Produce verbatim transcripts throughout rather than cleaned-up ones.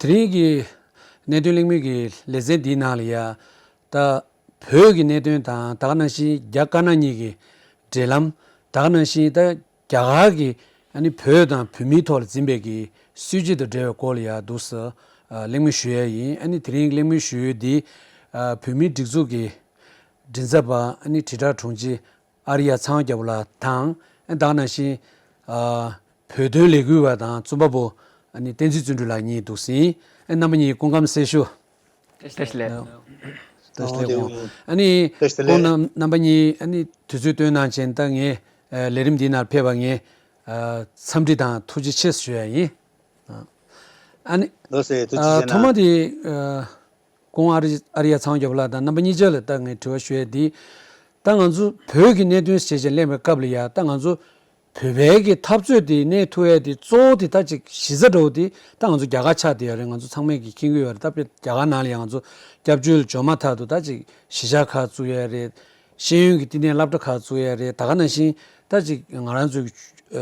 དེ་རིང་གི་གནད་དོན་གླེང་མོལ་གྱི་ལེ་ཚན་འདིའི་ནང་ལ་ཡ། ད་བོད་ཀྱི་གནད་དོན་དང་ད་ག་ནང་བཞིན་རྒྱ་དཀར་ནག་གཉིས་ཀྱི་འབྲེལ་ལམ། ད་ག་ནང་བཞིན་ད་རྒྱ་གར་གྱི་ཨ་ནི་བོད་དང་བོད་མིའི་ཐོག་ལ་འཛིན་པའི་གི་སྲིད་བྱུས་དང་འབྲེལ་བའི་སྐོར་ལ་ཡ་འདུག་སེ་ཨ་གླེང་མོལ་ཞུ་ཡ་ཡིན། ཨ་ནི་དེ་རིང་གླེང་མོལ་ཞུ་ཡུལ་འདི་ཨ་བོད་མིའི་སྒྲིག་འཛུགས་ཀྱི་མགྲིན་ཚབ་པ་ཨ་ནི་དྲིལ་བསྒྲགས་དྲུང་ཆེ་ཨ་རི་ཡ་ཚངས་དབྱངས་རྒྱལ་པོ་ལགས་དང་། ཨ་ནི་ད་ག་ནང་བཞིན་ཨ་བོད་དོན་ལས་འགུལ་བ་དང་རྩོམ་པ་པོ་ཨ་ནི་བསྟན་འཛིན་བརྩོན་འགྲུས་ལགས་གཉིས་འདུག་སེ་ཡིན། ཨ་རྣམ་པ་གཉིས་སྐུ་ཁམས་བཟང་པོ། བཀྲ་ཤིས་བདེ་ལེགས། བཀྲ་ཤིས་བདེ་ལེགས། ཨ་ནི་བཀྲ་ཤིས་བདེ་ལེགས། ཁོང་རྣམ་རྣམ་པ་གཉིས་ཨ་ནི་དུས་ཚོད་བཏོན་གནང་བྱས། ད་ངས་ཨ་ལས་རིམ་འདིའི་ནང་ཕེབས་པར་ངས་ཨ་འཚམས་འདྲི་དང་ཐུགས་རྗེ་ཆེ་ཞུ་ཡ་ཡིན། ཨ་ནི་ལགས་སོ། ཐུགས་རྗེ་ཆེ་གནང་། ཨ་ཐོག་མ་དེ་ཨ་ཁོང་ཨ་རི་ཨ་རི་ཡ་ཚངས་དབྱངས་རྒྱལ་པོ་ལགས་དང་རྣམ་པ་གཉིས་ཆ་ལ་ད་ངས་དྲི་བ་ཞུ་ཡ་འདི། ད་ང་ཚོ་བོད་ཀྱི་གནད་དོན་ཞེས་བྱས་གླེང་བའི་སྐབས་ལ་ཡ། ད་ང་ཚོ་བོད་པའི་གི་འཐབ་རྩོད་དེ་གནས་ཐུབ་ཡ་དེ་གཙོ་བོ་དེ་ད་ཅིག་གཞི་རྩ་འདྲ་བོ་དེ་ད་ང་ཚོ་རྒྱ་གར་ཆགས་བསྡད་ཡོད་རེད། ང་ཚོ་ཚང་མས་ཀྱི་མཁྱེན་གྱི་ཡོད་རེད། ད་དཔེ་རྒྱ་གར་ནང་ལ་ཡང་ང་ཚོ་སྐྱབས་བཅོལ་འབྱོར་མ་ཐག་ཏུ་ད་ཅིག་གཞིས་ཆགས་ཁག་བཙུགས་ཡ་རེད། ཤེས་ཡོན་གྱི་བསྟི་གནས་སློབ་གྲྭ་ཁག་བཙུགས་ཡ་རེད། ད་ག་ནང་བཞིན་ད་ཅིག་ང་རང་ཚོའི་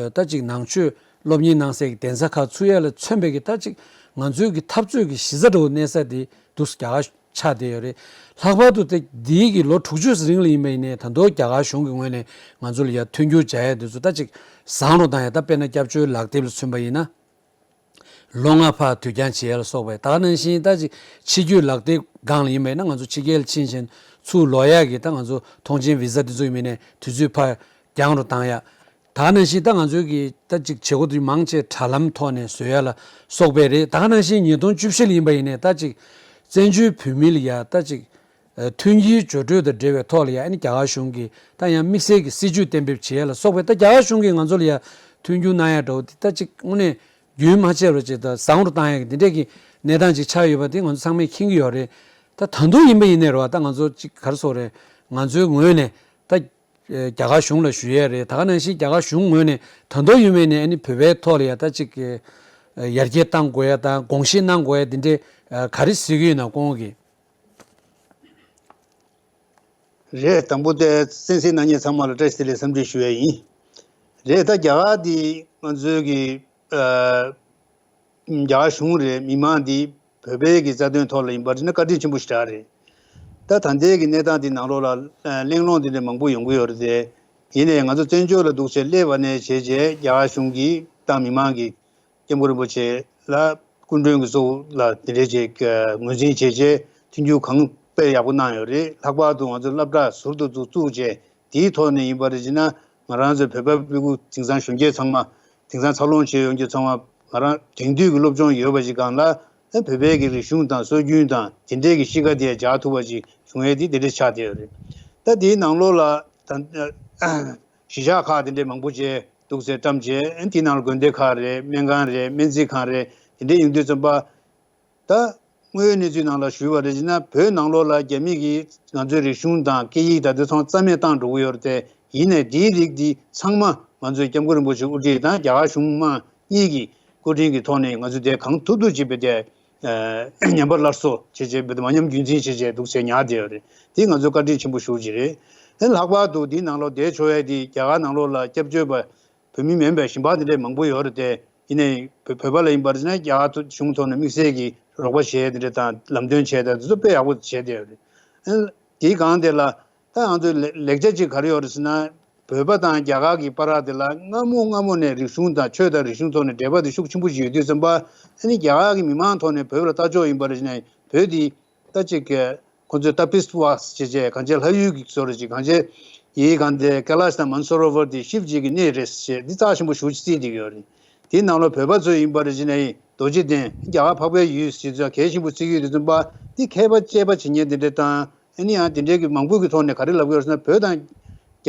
ད་ཅིག་ནང་ཆོས་སློབ་གཉེར་གནང་སའི་གི་གདན་ས་ཁག་བཙུགས་ཡ་ལ་མཚོན་པའི་གི་ད་ཅིག་ང་ཚོའི་གི་འཐབ་རྩོད་ཀྱི་གཞི་རྩ་འདྲ་བོ་གནས་ས་དེ་འདུག་སེ་རྒྱ་གར་ཆགས་བསྡད་ཡོད་རེད། ལྷག་པར་དུ་དེ་འདིའི་གི་ལོ་དྲུག་ཅུ་རིང་ལ་ཡིན་པ་ཡིན་ནའི་ད་དུང་རྒྱ་གར་གཞུང་གི་ངོས་ནས་ང་ཚོ་ལ་ཡ་མཐུན་འགྱུར་བྱ་ཡ་དེ་ཚོ་ད་ཅིག་བཟང་རུ་བཏང་ཡ། ད་དཔེར་ན་སྐྱབས་བཅོལ་ལག་དེབ་ལ་མཚོན་པ་ཡིན་ན། ལོ་ལྔ་ཕར་དུས་འགྱངས་བྱེད་ཡ་ལ་སོགས་པའི། ད་ག་ནང་བཞིན་ད་ཅིག་ཕྱི་སྐྱོད་ལག་དེབ་སྒང་ལ་ཡིན་པ་ཡིན་ན་ང་ཚོ་ཕྱི་རྒྱལ་ལ་ཕྱིན་ཞིང་ཚུར་ལོག་ཡ་གི་ད་ང་ཚོ་ཐོངས་མཆན་བི་ཟ་དེ་ཚོ་ཡིན་པ་ཡིན་ནའི་དུས་ཚོད་ཕར་འགྱངས་རུ་བཏང་ཡ། ད་ག་ནང་བཞིན་ད་ང་ཚོའི་གི་ད་ཅིག་བྱེད་སྒོ་དེ་མང་ཆེ་དྲ་ལམ་ཐོག་ནས་བཟོ་ཡ་ལ་སོགས་པ་རེད། ད་ག་ནང་བཞིན་ཉིས་སྟོང་བཅུ་བཞི་ལ་ཡིན་པ་ཡིན་ནའི་ད་ཅིག་བཙན་བྱོལ་བོད་མི་ལ་ཡ་ད་ཅིག་ཨ་མཐུན་སྒྲིལ་སྦྱོར་སྤྲོད་དང་འབྲེལ་བའི་ཐོག་ལ་ཡ་ཨ་ནི་རྒྱ་གར་གཞུང་གིས་ད་ཡང་དམིགས་བསལ་གྱི་སྲིད་བྱུས་གཏན་འབེབས་བྱེད་ཡ་ལ་སོགས་པའི། ད་རྒྱ་གར་གཞུང་གིས་ང་ཚོ་ལ་ཡ་མཐུན་འགྱུར་གནང་ཡ་འདྲ་བོ་དེ་ད་ཅིག་དངོས་གནས་རྒྱུན་མ་ཆད་པར་ཅིག་ད་བཟང་རུ་བཏང་ཡ་གི་དེ་འདྲས་ཀྱི་གནས་སྟངས་ཅིག་ཆགས་ཡོད་པ་དེ་ང་ཚོ་ཚང་མས་མཁྱེན་གྱི་ཡོད་རེད། ད་ད་དུང་ཡིན་པ་ཡིན་ནའི་རེད་བ། ད་ང་ཚོ་ཅིག་ག་རེ་ཟེར་དགོས་རེད། ང་ཚོའི་ངོས་ནས་ད་རྒྱ་གར་གཞུང་ལ་ཞུ་ཡས་རེད། ད་ག་ནང་བཞིན་རྒྱ་གར་གཞུང་ངོས་ནས་ད་དུང་ཡོད་མེད་ནས་ཨ་ནི་བོད་པའི་ཐོག་ལ་ཡ་ད་ཅིག་ཡར་རྒྱས་གཏང་དགོས་ཡ་དང་དགོངས་བཞེས་གནང་དགོས་ཡ་དེ་འདྲས་ག་རེ་གཟིགས་ཀྱི་ཡོད་ན་ཁོང་གིས། རེད། དང་པོ་དེ་གསན་གཟིགས་གནང་མཁན་ཚང་མ་ལ་བཀྲ་ཤིས་བདེ་ལེགས་འཚམས་འདྲི་ཞུ་ཡ་ཡིན། རེད། ད་རྒྱ་གར་འདི་ང་ཚོའི་གི་ཨ་རྒྱ་གར་གཞུང་རེད། མི་མང་འདི་བོད་པའི་གི་རྩ་དོན་ཐོག་ལ་ཡིན་པར་བྱས་ན་བཀའ་དྲིན་ཆེན་པོ་ཞེ་དྲག་རེད། ད་ད་ལྟའི་གི་གནས་སྟངས་འདི་ནང་ལོགས་ལ་ཨ་གླེང་སློང་འདི་འདྲ་མང་པོ་ཡོང་གི་ཡོད་རེད་དེ། ཡིན་ནའི་ང་ཚོ་བཙན་བྱོལ་ལ་འདུག་བྱས་སླེབས་པ་ནས་བྱས་བྱས་རྒྱ་གར་གཞུང་གིས་དང་མི་མང་གིས་སྐྱབས་མགོན་རིན་པོ་ཆེ་ལ་སྐུ་མགྲོན་གྱི་གཙོ་བོ་ལ་དེ་འདྲའི་ཅིག་ངོས་འཛིན་བྱས་རྗེས་མཐུན་འགྱུར་གང་དཔེ་ཡག་པོ་གནང་ཡོད་རེད། ལྷག་པར་དུ་ང་ཚོ་སློབ་གྲྭ་ཟུར་དུ་བཙུགས་བཙུགས་བྱས་དེའི་ཐོག་ནས་ཡིན་པ་རེད་ཅེ་ན། ང་རང་ཚོའི་བོད་པ་སྤུ་གུ་དེང་སང་གཞོན་སྐྱེས་ཚང་མ་དེང་སང་འཚར་ལོངས་བྱས་ཡོང་རྒྱུ་ཚང་མ་ང་རང་དེང་དུས་ཀྱི་སློབ་སྦྱོང་ཡོད་པ་ཞིག་སྒང་ལ་བོད་པའི་གི་རིག་གཞུང་དང་སྲོལ་རྒྱུན་དང་དེ་འདྲའི་གི་གཤིས་ཀ་དེ་སྦྱར་ཐུབ་པ་ཞིག་བྱུང་ཡས་དེ་དེ་འདྲ་ཆགས་བསྡད་ཡོད་རེད། ད་དེའི་ནང་ལོགས་ལ་ད་གཞིས་ཆགས་ཁག་དེ་འདྲའི་མང་པོ་བྱས་འདུག་ཟེར་བཀྲམ་བྱས། དེའི་ནང་ལ་དགོན་སྡེ་ཁག་རེད། སྨན་ཁང་རེད། སྨན་རྩིས་ཁང་རེད། དེ་འདྲའི་ཡོང་དུས་ཙམ་པ། ད་དངོས་ཡོད་གནས་ཚུལ་ནང་ལ་ཞུས་པ་རེད་ཅེ་ན། བོད་ནང་ལོགས་ལ་རྒྱ་མི་གིས་ང་ཚོའི་རིག་གཞུང་དང་སྐད་ཡིག་དང་དེ་ཚོ་རྩ་མེད་བཏང་འགྲོ་གི་ཡོད་རེད་དེ། ཡིན་ནའི་དེའི་རིགས་འདི་ཚང་མ་ང་ཚོའི་སྐྱབས་མགོན་རིན་པོ་ཆེ་དབུ་ཁྲིད་དང་རྒྱ་གར་གཞུང་མང་གཉིས་ཀྱི་སྐུ་དྲིན་གྱི་ཐོག་ནས་ང་ཚོས་དེ་གང་ཐུབ་ཐུབ་བྱེད་པའི་དེ་ཉམས་པ་སླར་གསོ་བྱེད་བྱེད་པའི་མ་ཉམས་རྒྱུན་འཛིན་བྱེད་བྱེད་འདུག་ཟེར་ཉར་བསྡད་ཡོད་རེད། དེ་ང་ཚོའི་བཀའ་དྲིན་ཆེན་པོ་ཞེ་པོ་ཅིག་རེད། དེ་ལྷག་པར་དུ་དེའི་ནང་ལོགས་བསྡད་ཆོག་ཡ་དེ་རྒྱ་གར་ནང་ལོགས་ལ་སྐྱབས་བཅོལ་བ་བོད་མི་མིན་པའི་གཞན་པ་དེ་འདྲས་མང་པོ་ཡོད་རེད་དེ། ཡིན་ནའི་བོད་བོད་པ་ལ་ཡིན་པར་བྱས་ན་རྒྱ་གར་གཞུང་ཐོག་ནས་དམིགས་བསལ་གྱི་རོགས་པ་བྱས་དེ་འདྲས་དང་ལམ་སྟོན་བྱས་དང་དེ་ཚོ་དཔེ་ཡག་པོ་བྱས་བསྡད་ཡོད་རེད། ཨ་དེའི་སྒང་དེ་ལ་ད་ང་ཚོའི་ལེ་ལེགས་ཆ་ཅིག་ག་རེ་ཡོད་རེད་ཟེར་ན། བོད་པ་དང་རྒྱ་གར་གྱི་བར་དེ་ལ་སྔ་མོ་སྔ་མོ་ནས་རིག་གཞུང་དང་ཆོས་དང་རིག་གཞུང་ཐོག་ནས་འབྲེལ་བ་དེ་ཤུགས་ཆེན་པོ་ཞིག་ཡོད་དུས་ཙམ་པ། ཨ་ནི་རྒྱ་གར་གྱི་མི་མང་ཐོག་ནས་བོད་ལ་ལྟ་ཕྱོགས་ཡིན་པར་བྱས་ན་བོད་དེ། ད་ཅིག་གི་ཁོ་ཚོས་ད་པིསྟ་ཝག་ཅེས་བྱས་གང་བྱས་ལྷ་ཡུལ་གྱི་བཟོ་འདྲ་ཅིག་གང་བྱས་ཡིན། གང་དེ་ཀེ་ལཱཤ་དང་མན་སོ་རོ་ཝར་དེ་ཤིབ་ཇི་གི་གནས་རེད་ཅེས་འདི་རྩ་ཆེན་པོ་ཞེ་པོ་ཅིག་བརྩིས་བསྡད་ཀྱི་ཡོད་རེད། དེའི་ནང་ལ་བོད་པ་ཚོ་ཡིན་པར་བྱས་ན་རྡོ་རྗེ་གདན་རྒྱ་གར་འཕགས་པའི་ཡུལ་ཞེས་ཚོ་གལ་ཆེན་པོ་བརྩི་གི་ཡོད་དུས་ཙམ་པ། འདི་མཁས་པ་དཔྱད་པ་བྱེད་མཁན་དེ་འདྲ་དང་ཨ་ནི་ཡང་དེ་འདྲའི་གི་མང་པོ་གི་ཐོག་ནས་ག་རེ་ལབ་ཀྱི་ཡོད་རེད་ཟེར་ན། བོད་དང་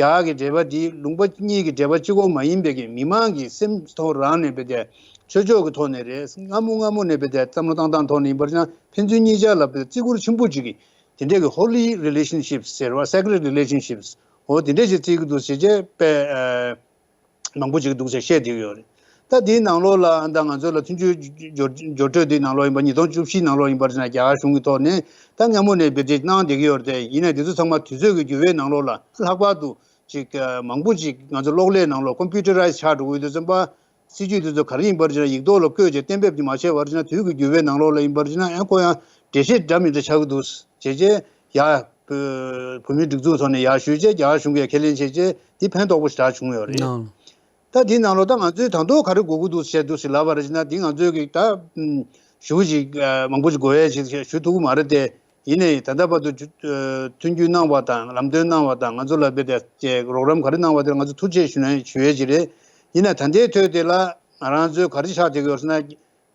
རྒྱ་གར་གྱི་འབྲེལ་བ་འདི་ལུང་པ་གཉིས་ཀྱི་འབྲེལ་བ་གཅིག་པོ་མ་ཡིན་པའི་གི་མི་མང་གི་སེམས་ཐོག་རང་ནས་བོད་དེ་ཆོས་ཕྱོགས་ཀྱི་ཐོག་ནས་རེད། སྔ་མོ་སྔ་མོ་ནས་བོད་དེ་བསམ་བློ་བཏང་སྟངས་ཐོག་ནས་ཡིན་པར་བྱས་ན་ཕན་ཚུན་གཉིས་ཆར་ལ་བོད་བརྩི་བཀུར་ཆེན་པོ་ཅིག་གི་དེ་འདྲས་ཀྱི་ཧོ་ལི་རི་ལེ་ཤན་ཤིབ་ཟེར་བ། སེ་ཀ་རེ་ཊི་རི་ལེ་ཤན་ཤིབ། འོ་དེ་འདྲས་ཅིག་བརྩི་གི་འདུག་ཟེར་བྱས་དཔེ་ཨ་མང་པོ་ཅིག་འདུག་ཟེར་བཤད་བསྡད་ཀྱི་ཡོད་རེད། ད་དེའི་ནང་ལོགས་ལ་ཨ་ད་ང་ཚོ་ལ་མཐུན་འགྱུར་སྦྱོར་སྦྱོར་སྤྲོད་དེའི་ནང་ལོགས་ཡིན་པ་ཉིས་སྟོང་བཅུ་བཞི་ནང་ལོགས་ཡིན་པར་བྱས་ན་རྒྱ་གར་གཞུང་གི་ཐོག་ནས་ད་སྔ་མོ་ནས་བེད་སྤྱོད་གནང་བསྡད་ཀྱི་ཡོད་རེད་དེ། ཡིན་ནའི་དེ་ཚོ་ཚང་མ་དུས་ཚོད་ཀྱི་འགྱུར་བའི་ནང་ལོགས་ལ་ལྷག་པར་དུ་ཅིག་མང་པོ་ཅིག་ང་ཚོ་གློག་ཀླད་ནང་ལོགས་ཀོམ་པུ་ཊ་རའི་ཛི་ཆགས་འགྲོ་གི་ཡོད་དུས་ཙམ་པ། སྲིད་ཇུས་དེ་ཚོ་ག་རེ་ཡིན་པར་བྱས་ན་ཡིག་ཐོག་ལ་བཀོད་བྱས་གཏན་འབེབས་ཀྱི་མ་བྱས་པར་བྱས་ན་དུས་ཀྱི་འགྱུར་བའི་ནང་ལོགས་ལ་ཡིན་པར་བྱས་ན་ཨ་ཁོ་ཡང་འགྲེལ་བཤད་འདྲ་མི་འདྲ་ཆགས་ཀྱི་འདུག་བྱས་རྗེས་ཡ། བོད་མིའི་སྒྲིག་འཛུགས་ཐོག་ནས་ཡར་ཞུས་རྗེས་རྒྱ་གར་གཞུང་གིས་ཁས་ལེན་བྱས་རྗེས་འདི་ཕན་ཐོགས་པོ་ཞེ་དྲག་བྱུང་ཡོད་རེད། ད་འདིའི་ནང་ལོགས་ད་ང་ཚོའི་ད་དུང་ག་རེ་དགོས་ཀྱི་འདུག་ཟེར་འདུག་ཟེར་ལབ་པ་རེད་ཅེ་ན་འདི་ང་ཚོའི་གི་ད་ཞུ་ཞིག་མང་པོ་ཞིག་དགོས་ཡས་ཞིག་ཞུ་ཐུབ་ཀྱི་མ་རེད་དེ། ཡིན་ནའི་ད་ལྟ་བར་དུ་མཐུན་འགྱུར་གནང་བ་དང་ལམ་སྟོན་གནང་བ་དང་ང་ཚོ་ལ་དཔེ་དེ་རོགས་རམ་ག་རེ་གནང་བ་དེར་ང་ཚོ་ཐུགས་རྗེ་ཆེ་ཞུ་ན་ཞུ་ཡས་ཅིག་རེད། ཡིན་ན་ད་ལྟའི་དུས་དེ་ལ་ང་རང་ཚོའི་ག་རེ་ཆགས་བསྡད་ཀྱི་ཡོད་ཟེར་ན།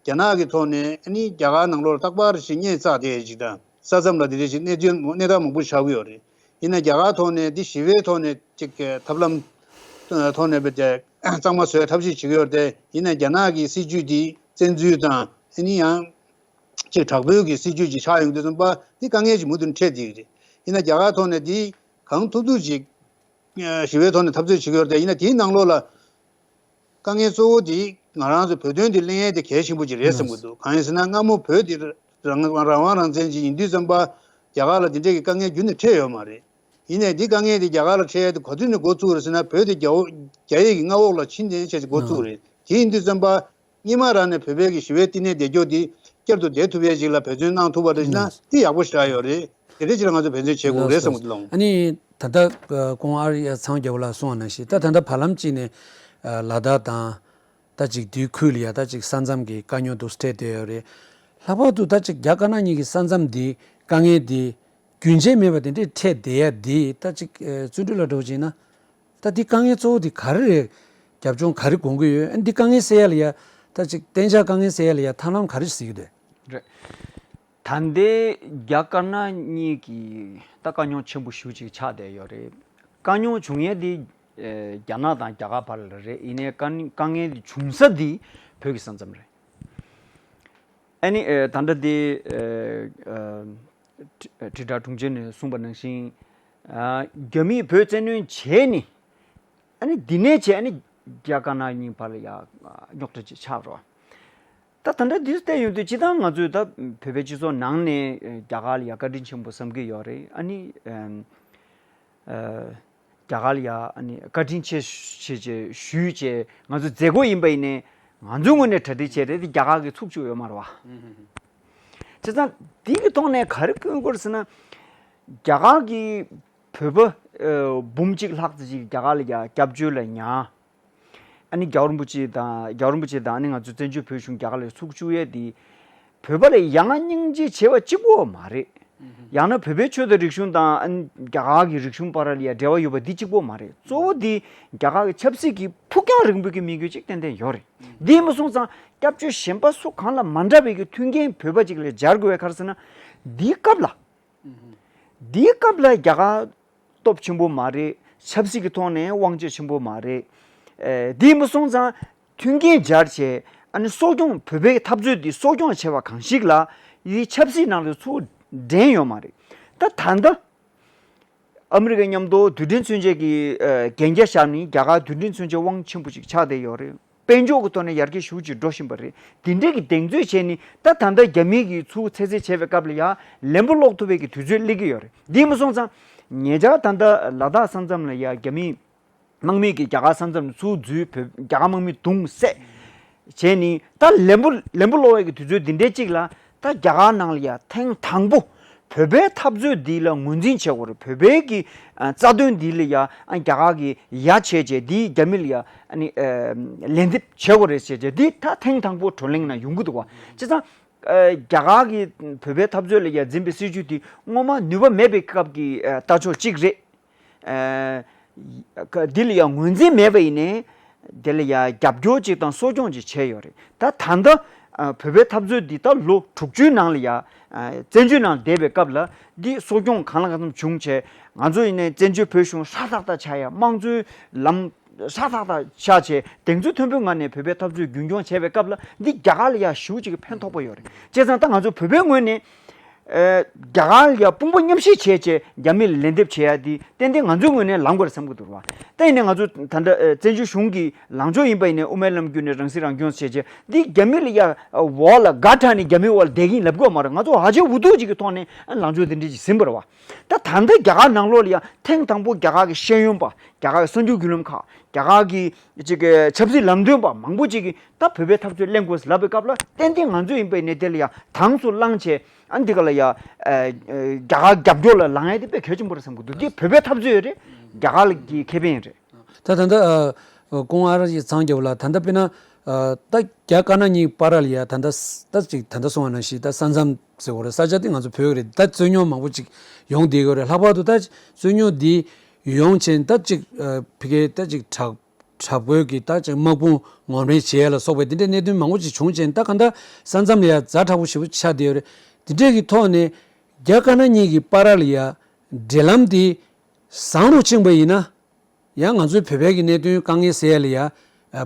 རྒྱ་ནག་གི་ཐོག་ནས་ཨ་ནི་རྒྱ་གར་ནང་ལོགས་ལ་རྟག་པར་ཞིག་སྙད་བཙགས་བསྡད་ཅིག་དང་ས་མཚམས་ལ་དེ་འདྲ་ཞིག་གནས་དོན་གནས་སྟངས་མང་པོ་ཆགས་ཀྱི་ཡོད་རེད། ཡིན་ན་རྒྱ་གར་ཐོག་ནས་འདི་ཞི་བའི་ཐོག་ནས་ཅིག་ཐབས་ལམ་ཐོག་ནས་བེད་གཙང་མ་བཟོ་ཡ་ཐབས་ཤེས་བྱེད་ཀྱི་ཡོད་རེད་དེ། ཡིན་ན་རྒྱ་ནག་གི་སྲིད་ཇུས་འདི་བཙན་འཛུལ་དང་ཨ་ནི་ཡང་ཅིག་དྲག་པོའི་གི་སྲིད་ཇུས་ཅིག་ཆགས་ཡོང་དུས་ཙམ་པ་འདི་དཀའ་ངལ་ཅིག་མུ་མཐུད་འཕྲད་བསྡད་ཀྱི་རེད། ཡིན་ན་རྒྱ་གར་ཐོག་ནས་འདི་གང་ཐུབ་ཐུབ་ཅིག་ཞི་བའི་ཐོག་ནས་འཐབ་རྩོད་བྱེད་ཀྱི་ཡོད་རེད་དེ། ཡིན་ན་དེའི་ནང་ལོགས་ལ། དཀའ་ངལ་གཙོ་བོ་དེ་ང་རང་ཚོ་བོད་དོན་དེ་གླེང་ཡས་དེ་གལ་ཆེན་པོ་ཅིག་རེད་བསམ་གྱི་འདུག་གང་ཡིན་ཟེར་ན་སྔ་མོ་བོད་དེ་རང་རང་དབང་རང་བཙན་ཅིག་ཡིན་དུས་ཙམ་པ་རྒྱ་གར་ལ་དེ་འདྲས་ཀྱི་དཀའ་ངལ་རྒྱུན་ནས་འཕྲད་ཡོད་མ་རེད། ཡིན་ནའི་འདི་དཀའ་ངལ་དེ་རྒྱ་གར་ལ་འཕྲད་ཡས་དེ་ག་དུས་ནས་འགོ་བཙུགས་རེད་ཟེར་ན་བོད་དེ་རྒྱ་རྒྱ་ཡིག་གི་མངའ་འོག་ལ་ཕྱིན་དེ་བྱས་ཅིག་འགོ་བཙུགས་རེད། དེ་ཡིན་དུས་ཙམ་པ་སྔོན་མ་རང་ནས་བོད་པའི་གི་ཞི་བའི་བསྟི་གནས་བསྡད་རྒྱུ་དེ་བསྐྱར་དུ་བསྡད་ཐུབ་ཡས་ཅིག་ལ་འབད་བརྩོན་གནང་ཐུབ་པ་རེད་ཟེར་ན་དེ་ཡག་པོ་ཞེ་དྲག་ཡོད་རེད། དེ་འདྲས་ཅིག་ལ་ང་ཚོ་འབད་བརྩོན་བྱེད་དགོས་རེད་བསམ་གྱི་འདུག་ཨ་ནི། ད་ལྟ་ཁོང་ཨར་ཡ་ཚང་རྒྱལ་པོ་ལགས་གསུངས་པ་ནང་བཞིན་ད་ད་ལྟ་བར་ལམ་གཅིག་ནས་ལ་དྭགས་དང་ད་ཅིག་དེའི་ཁུལ་ལ་ཡ་ད་ཅིག་ས་མཚམས་ཀྱི་དཀའ་རྙོག་འདུག་འཕྲད་བསྡད་ཡོད་རེད། ལྷག་པར་དུ་ད་ཅིག་རྒྱ་དཀར་ནག་གཉིས་ཀྱི་ས་མཚམས་འདི་དཀའ་ངལ་འདི་རྒྱུན་ཆད་མེད་པ་དེ་འདྲས་འཕྲད་བསྡད་ཡ་འདི་ད་ཅིག་བརྩོན་འགྲུས་ལ་འགྲོ་བྱས་ན་ད་འདི་དཀའ་ངལ་གཙོ་བོ་འདི་ག་རེ་རེད། རྒྱབ་ལྗོངས་ག་རེ་དགོངས་ཀྱི་ཡོད། ཨ་འདི་དཀའ་ངལ་སེལ་ཡ་ལ་ཡ་ད་ཅིག་གཏན་འཇགས་དཀའ་ངལ་སེལ་ཡ་ལ་ཡ་ཐབས་ལམ་ག་རེ་གཟིགས་ཀྱི་འདུག་རེད། ད་ལྟའི་རྒྱ་དཀར་ནག་གཉིས་ཀྱི་ད་དཀའ་རྙོག་ཆེན་པོ་ཞེ་པོ་ཅིག་ཆགས་བསྡད་ཡོད་རེད། དཀའ་རྙོག་བྱུང་ཡས་དེ་ཨེ་རྒྱ་ནག་དང་རྒྱ་གར་བར་ལ་རེད། ཡིན་ནའི་དཀའ་དཀའ་ངལ་དེ་བྱུང་ས་དེ་བོད་ཀྱི་ས་མཚམས་རེད། ཨ་ནི་ཨེ་ད་ལྟ་དེ་ཨེ་ཨེ་དྲིལ་བསྒྲགས་དྲུང་ཆེ་ནས་གསུངས་པ་ནང་བཞིན་ཨ་རྒྱ་མིས་བོད་བཙན་གནོན་བྱས་ནས་ཨ་ནི་འདི་ནས་བྱས་ཨ་ནི་རྒྱ་དཀར་ནག་གཉིས་བར་ལ་ཡ་རྙོག་དྲ་ཅིག་ཆགས་རོགས། ད་ད་ལྟ་འདི་བལྟས་ཡོང་དུས་སྤྱིར་བཏང་ང་ཚོས་ད་བོད་པའི་སྤྱི་ཚོགས་ནང་ནས་རྒྱ་གར་ལ་ཡ་བཀའ་དྲིན་ཆེན་པོ་བསམ་གྱི་ཡོད་རེད། ཨ་ནི་ཨ་རྒྱ་གར་ལ་ཡ་ཨ་ནི་བཀའ་དྲིན་ཆེ་ཞེས་བྱས་ཞུས་བྱས་ང་ཚོ་མཛད་སྒོ་ཡིན་པ་ཡིན་ནའི་ང་ཚོའི་ངོས་ནས་གྲ་སྒྲིག་བྱས་རེད་དེ་རྒྱ་གར་གྱིས་ཚུགས་བཅུག་ཡོད་མ་རེད་བ། བྱས་ཙང་འདི་གི་ཐོག་ནས་ག་རེ་སྐྱོན་དགོས་ཟེར་ན་རྒྱ་གར་གྱིས་བོད་པ་ཨ་འབུམ་གཅིག་ལྷག་ཙམ་ཅིག་རྒྱ་གར་ལ་ཡ་སྐྱབས་བཅོལ་ལ་ཉར། ཨ་ནི་རྒྱལ་བ་རིན་པོ་ཆེ་དང་རྒྱལ་བ་རིན་པོ་ཆེ་དང་ཨ་ནི་ང་ཚོའི་བཙན་བྱོལ་བོད་གཞུང་རྒྱ་གར་ལ་ཚུགས་བཅུག་ཡས་དེ་བོད་པ་ལ་ཡ་ང་སྙིང་རྗེ་ཆེ་བ་གཅིག་པོ་མ་རེད། ཡང་ན་བོད་པའི་ཆོས་དང་རིག་གཞུང་དང་ཨ་ནི་རྒྱ་གར་གྱི་རིག་གཞུང་བར་ལ་ཡ་འབྲེལ་བ་ཡོད་པ་འདི་གཅིག་པོ་མ་རེད། གཙོ་བོ་འདི་རྒྱ་གར་གྱི་ཆབ་སྲིད་ཀྱི་ཕུགས་རྒྱང་རིང་པོའི་གི་དམིགས་ཡུལ་གཅིག་ཏན་ཏན་ཡོད་རེད། འདི་མ་སོང་ཙང་སྐྱབས་བཅོལ་གཞན་པ་སུ་གང་ལ་མ་འདྲ་བའི་གི་མཐུན་རྐྱེན་བོད་པ་ཅིག་ལ་སྦྱར་དགོས་པའི་ཁར་ཟེར་ན་འདིའི་སྐབས་ལ། འདིའི་སྐབས་ལ་རྒྱ་གར་སྟོབས་ཆེན་པོ་མ་རེད། ཆབ་སྲིད་ཀྱི་ཐོག་ནས་དབང་ཆ་ཆེན་པོ་མ་རེད། ཨེ་འདི་མ་སོང་ཙང་མཐུན་རྐྱེན་སྦྱར་བྱས་ཨ་ནི་གསོ་སྐྱོང་བོད་པའི་འཐབ་རྩོད་འདི་གསོ་སྐྱོང་བྱས་པ་གང་ཞིག་ལ་འདི་ཆབ་སྲིད་ནང་ལ་ཚུར་འདྲེན་ཡོད་མ་རེད། ད་ད་ལྟ་ཨ་མི་རི་ཀའི་མཉམ་དུ་རྡུལ་ཕྲན་མཚོན་ཆའི་གི་ཨེ་གན་རྒྱ་བཞག་ནས་རྒྱ་གར་རྡུལ་ཕྲན་མཚོན་ཆའི་དབང་ཆེན་པོ་ཞིག་ཆགས་བསྡད་ཡོད་རེད། དཔལ་འབྱོར་གྱི་ཐོག་ནས་ཡར་རྒྱས་ཞེ་པོ་ཅིག་འགྲོ་བཞིན་པ་རེད། དེ་འདྲས་ཀྱི་གདེང་ཚོད་བྱས་ནས་ད་ད་ལྟ་རྒྱ་མི་གིས་ཚུར་ཚད་ཚད་བྱས་པའི་སྐབས་ལ་ཡང་ལན་པོ་སློག་ཐུབ་པའི་གི་དུས་ཚོད་སླེབས་ཀྱི་ཡོད་རེད། འདི་མ་སོང་ཙང་ཉེ་ཆར་ད་ལྟ་ལ་དྭགས་ས་མཚམས་ལ་ཡང་རྒྱ་མི་དམག་མི་གིས་རྒྱ་གར་ས་མཚམས་ནས་ཚུར་འཛུལ་བོད་རྒྱ་གར་དམག་མི་རྡུང་བསད་བྱས་ནས་ད་ལན་པོ་ལན་པོ་སློག་པའི་གི་དུས་ཚོད་འདི་འདྲས་ཅིག་ལ་ད་རྒྱ་གར་ནང་ལ་ཡང་ཐེངས་དང་པོ་བོད་པའི་འཐབ་རྩོད་འདི་ལ་ངོས་འཛིན་བྱེད་དགོས་རེད། བོད་པའི་གི་ཨ་རྩ་དོན་འདི་ལ་ཡ་ཨ་རྒྱ་གར་གི་ཡ་བྱས་བྱས་འདི་རྒྱ་མི་ལ་ཡ་ཨ་ནི་ཨ་ལན་འདེབས་བྱེད་དགོས་རེད་བྱས་བྱས་འདི་ད་ཐེངས་དང་པོ་བགྲོ་གླེང་ནང་ཡོང་གི་འདུག་བ། བྱས་ཙང་ཨ་རྒྱ་གར་གི་བོད་པའི་འཐབ་རྩོད་ལ་ཡ་འཛིན་པའི་སྲིད་ཇུས་འདི་སྔོན་མ་ནུས་པ་མེད་པའི་སྐབས་ཀྱི་ཨ་ལྟ་ཕྱོགས་གཅིག་རེད། ཨ་འདི་ལ་ཡང་ངོས་འཛིན་མེད་པ་ཡིན་ནའི་དེ་ལ་ཡང་རྒྱབ་སྐྱོར་ཅིག་དང་གསོ་སྐྱོང་ཅིག་བྱས་ཡོད་རེད། ད་ད་ལྟ་ཨ་བོད་པའི་འཐབ་རྩོད་འདི་ད་ལོ་དྲུག་ཅུའི་ནང་ལ་ཡང་ཨ་བཙན་བྱོལ་ནང་བསྡད་པའི་སྐབས་ལ་འདི་གསོ་སྐྱོང་གང་ལ་གང་འཚམ་བྱུང་བྱས་ང་ཚོ་ཡིན་ནའི་བཙན་བྱོལ་བོད་གཞུང་ཧྲག་ཐག་ཐག་ཆགས་ཡ་དམངས་གཙོའི་ལམ་ཧྲག་ཐག་ཐག་ཆགས་བྱས་གདེང་ཚོད་མཐོན་པོའི་ངང་ནས་བོད་པའི་འཐབ་རྩོད་རྒྱུན་འཁྱོངས་བྱས་པའི་སྐབས་ལ་འདི་རྒྱ་གར་ལ་ཡང་ཞེ་པོ་ཅིག་གི་ཕན་ཐོགས་པ་ཡོད་རེད། བྱས་ཙང་ད་ང་ཚོ་བོད་པའི་ངོས་ནས་ ཨེ། རྒྱ་གར་ལ་ཡ་དཔུང་པ་མཉམ་གཤིབ་བྱས་བྱས་རྒྱ་མི་ལ་ལན་འདེབས་བྱེད་ཡ་དེ་ཏན་ཏན་ང་ཚོའི་ངོས་ནས་ལངས་དགོས་རེད་བསམ་གྱི་འདུག་ར་བ། ད་ཡིན་ནའི་ང་ཚོ་ད་ལྟ་ཨེ་བཙན་བྱོལ་གཞུང་གི་ལངས་ཕྱོགས་ཡིན་པ་ཡིན་ནའི་དབུ་མའི་ལམ་བརྒྱུད་ནས་རང་སྲིད་རང་སྐྱོང་བྱས་བྱས་འདི་རྒྱ་མི་ལ་ཡ་འོག་ལ་དགའ་དྲགས་ནས་རྒྱ་མིའི་འོག་ལ་བསྡད་ཀྱིན་ལབ་དགོས་མ་རེད། ང་ཚོ་ཧ་ཅང་འུ་ཐུག་ཅིག་གི་ཐོག་ནས་ལངས་ཕྱོགས་དེ་འདྲ་ཅིག་ཟིན་པ་རེད་བ། ད་ད་ལྟ་རྒྱ་གར་ནང་ལོགས་ལ་ཡ་ཐེངས་དང་པོ་རྒྱ་གར་གྱི་ཤེས་ཡོན་པ། རྒྱ་གར་གྱི་གསར་འགྱུར་བརྒྱུད་ལམ་ཁག་རྒྱ་གར་གྱི་ཅིག་གི་ཆབ་སྲིད་ལམ་སྟོན་པ་མང་པོ་ཅིག་གིས་ད་བོད་པའི་འཐབ་རྩོད་གླེང་དགོས་ལབ་པའི་སྐབས་ལ་ཏན་ཏན་ང་ཚོ་ཡིན་པའི་ནས་དེ་ལ་ཡང་དྭངས་སུ་བླངས་བྱས་ཨ་འདི་ག་ལ་ཡ་ཨ་ཨ་རྒྱ་གར་རྒྱབ་སྐྱོར་ལ་ལངས་ཡ་དེ་དཔེ་གལ་ཆེན་པོ་རེད་བསམ་གྱི་འདུག་འདི་བོད་པའི་འཐབ་རྩོད་རེད། རྒྱ་གར་གྱི་ཁེ་ཕན་རེད། ད་ད་ལྟ་ཨ་ཁོང་ཨ་ར་ཡི་ཚང་རྒྱབ་ལ་ད་ལྟ་དཔེར་ན་ཨ་ད་རྒྱ་དཀར་ནག་གཉིས་བར་ལ་ཡ་ད་ལྟ་ད་ཅིག་ད་ལྟ་སོང་བ་ནང་བཞིན་ད་ས་མཚམས་ཟེར་བ་རེད། ས་ཆ་དེ་ང་ཚོ་བོད་ཀྱི་རེད། ད་རྩོད་རྙོག་མང་པོ་ཅིག་ཡོང་བསྡད་ཡོད་རེད། ལྷག་པར་དུ་ད་རྩོད་རྙོག་འདི་ཡོང་ཆེན་ད་ཅིག་ཨ་ཕ་གིའི་ད་ཅིག་དྲག་དྲག་པོའི་གི་ད་ཅིག་དམག་དཔུང་ངོམ་རེས་བྱེད་ཡ་ལ་སོགས་པའི་དེ་འདྲའི་གནད་དོན་མང་པོ་ཅིག་བྱུང་ཆེན་ད་ག་ད་ས་མཚམས་ལ་ཡ་ཛ་དྲག་པོ་ཞེ་པོ་ཆགས་བསྡད་ཡོད་རེད། དེ་འདྲའི་གི་ཐོག་ནས་རྒྱ་དཀར་ནག་གཉིས་ཀྱི་བར་ལ་ཡ་འབྲེལ་ལམ་འདི་བཟང་རུ་ཕྱིན་པ་ཡིན་ན། ཡང་ང་ཚོའི་བོད་པའི་གི་གནད་དོན་དཀའ་ངལ་སེལ་ཡ་ལ་ཡ་ཨ་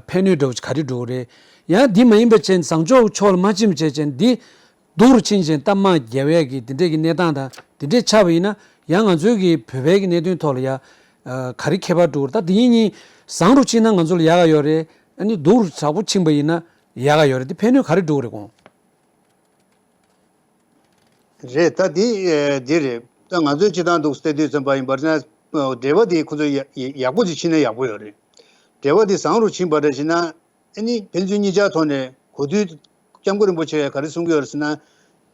ཕན་ནུས་འདྲ་བོ་ག་རེ་འགྲོ་གི་རེད། ཡང་འདི་མ་ཡིན་པ་ཅན་བཟང་ཕྱོགས་ཕྱོགས་ལ་མ་ཕྱིན་པ་བྱས་ཅན་འདི་སྡུག་རུ་ཕྱིན་ཅན་ད་དམག་རྒྱག་ཡས་ཀྱི་འདི་འདྲས་ཀྱི་གནས་སྟངས་དང་འདི་འདྲས་ཆགས་པ་ཡིན་ན་ཡང་ང་ཚོའི་གི་བོད་པའི་གི་གནད་དོན་ཐོག་ལ་ཡ་ཨ་ག་རེ་ཁྱད་པར་འགྲོ་གི་རེད། ད་འདི་གཉིས་བཟང་རུ་ཕྱིན་ན་ང་ཚོ་ལ་ཡག་ག་ཡོད་རེད། ཨ་ནི་སྡུག་རུ་དྲག་པོ་ཕྱིན་པ་ཡིན་ན་ཡག་ག་ཡོད་རེད། འདི་ཕན་ནུས་ག་རེ་འགྲོ་གི་རེད་ཁོང་། རེད། ད་འདི་ཨེ་འདི་རེད། ད་ང་ཚོའི་སྤྱི་བཏང་འདུག་བལྟས་དུས་ཙམ་པ་ཡིན་པར་ན་འབྲེལ་བ་འདི་ཁོ་ཚོ་ཡ་ཡ་ཡག་པོ་ཅིག་ཕྱིན་ན་ཡག་པོ་ཡོད་རེད། འབྲེལ་བ་འདི་བཟང་རུ་ཕྱིན་པ་རེད་ཅེ་ན་ཨ་ནི་ཕན་ཚུན་གཉིས་ཆར་ཐོག་ནས་གོ་དུས་སྐྱབས་མགོན་རིན་པོ་ཆེ་ག་རེ་གསུང་གི་ཡོད་རེད་ཟེར་ན།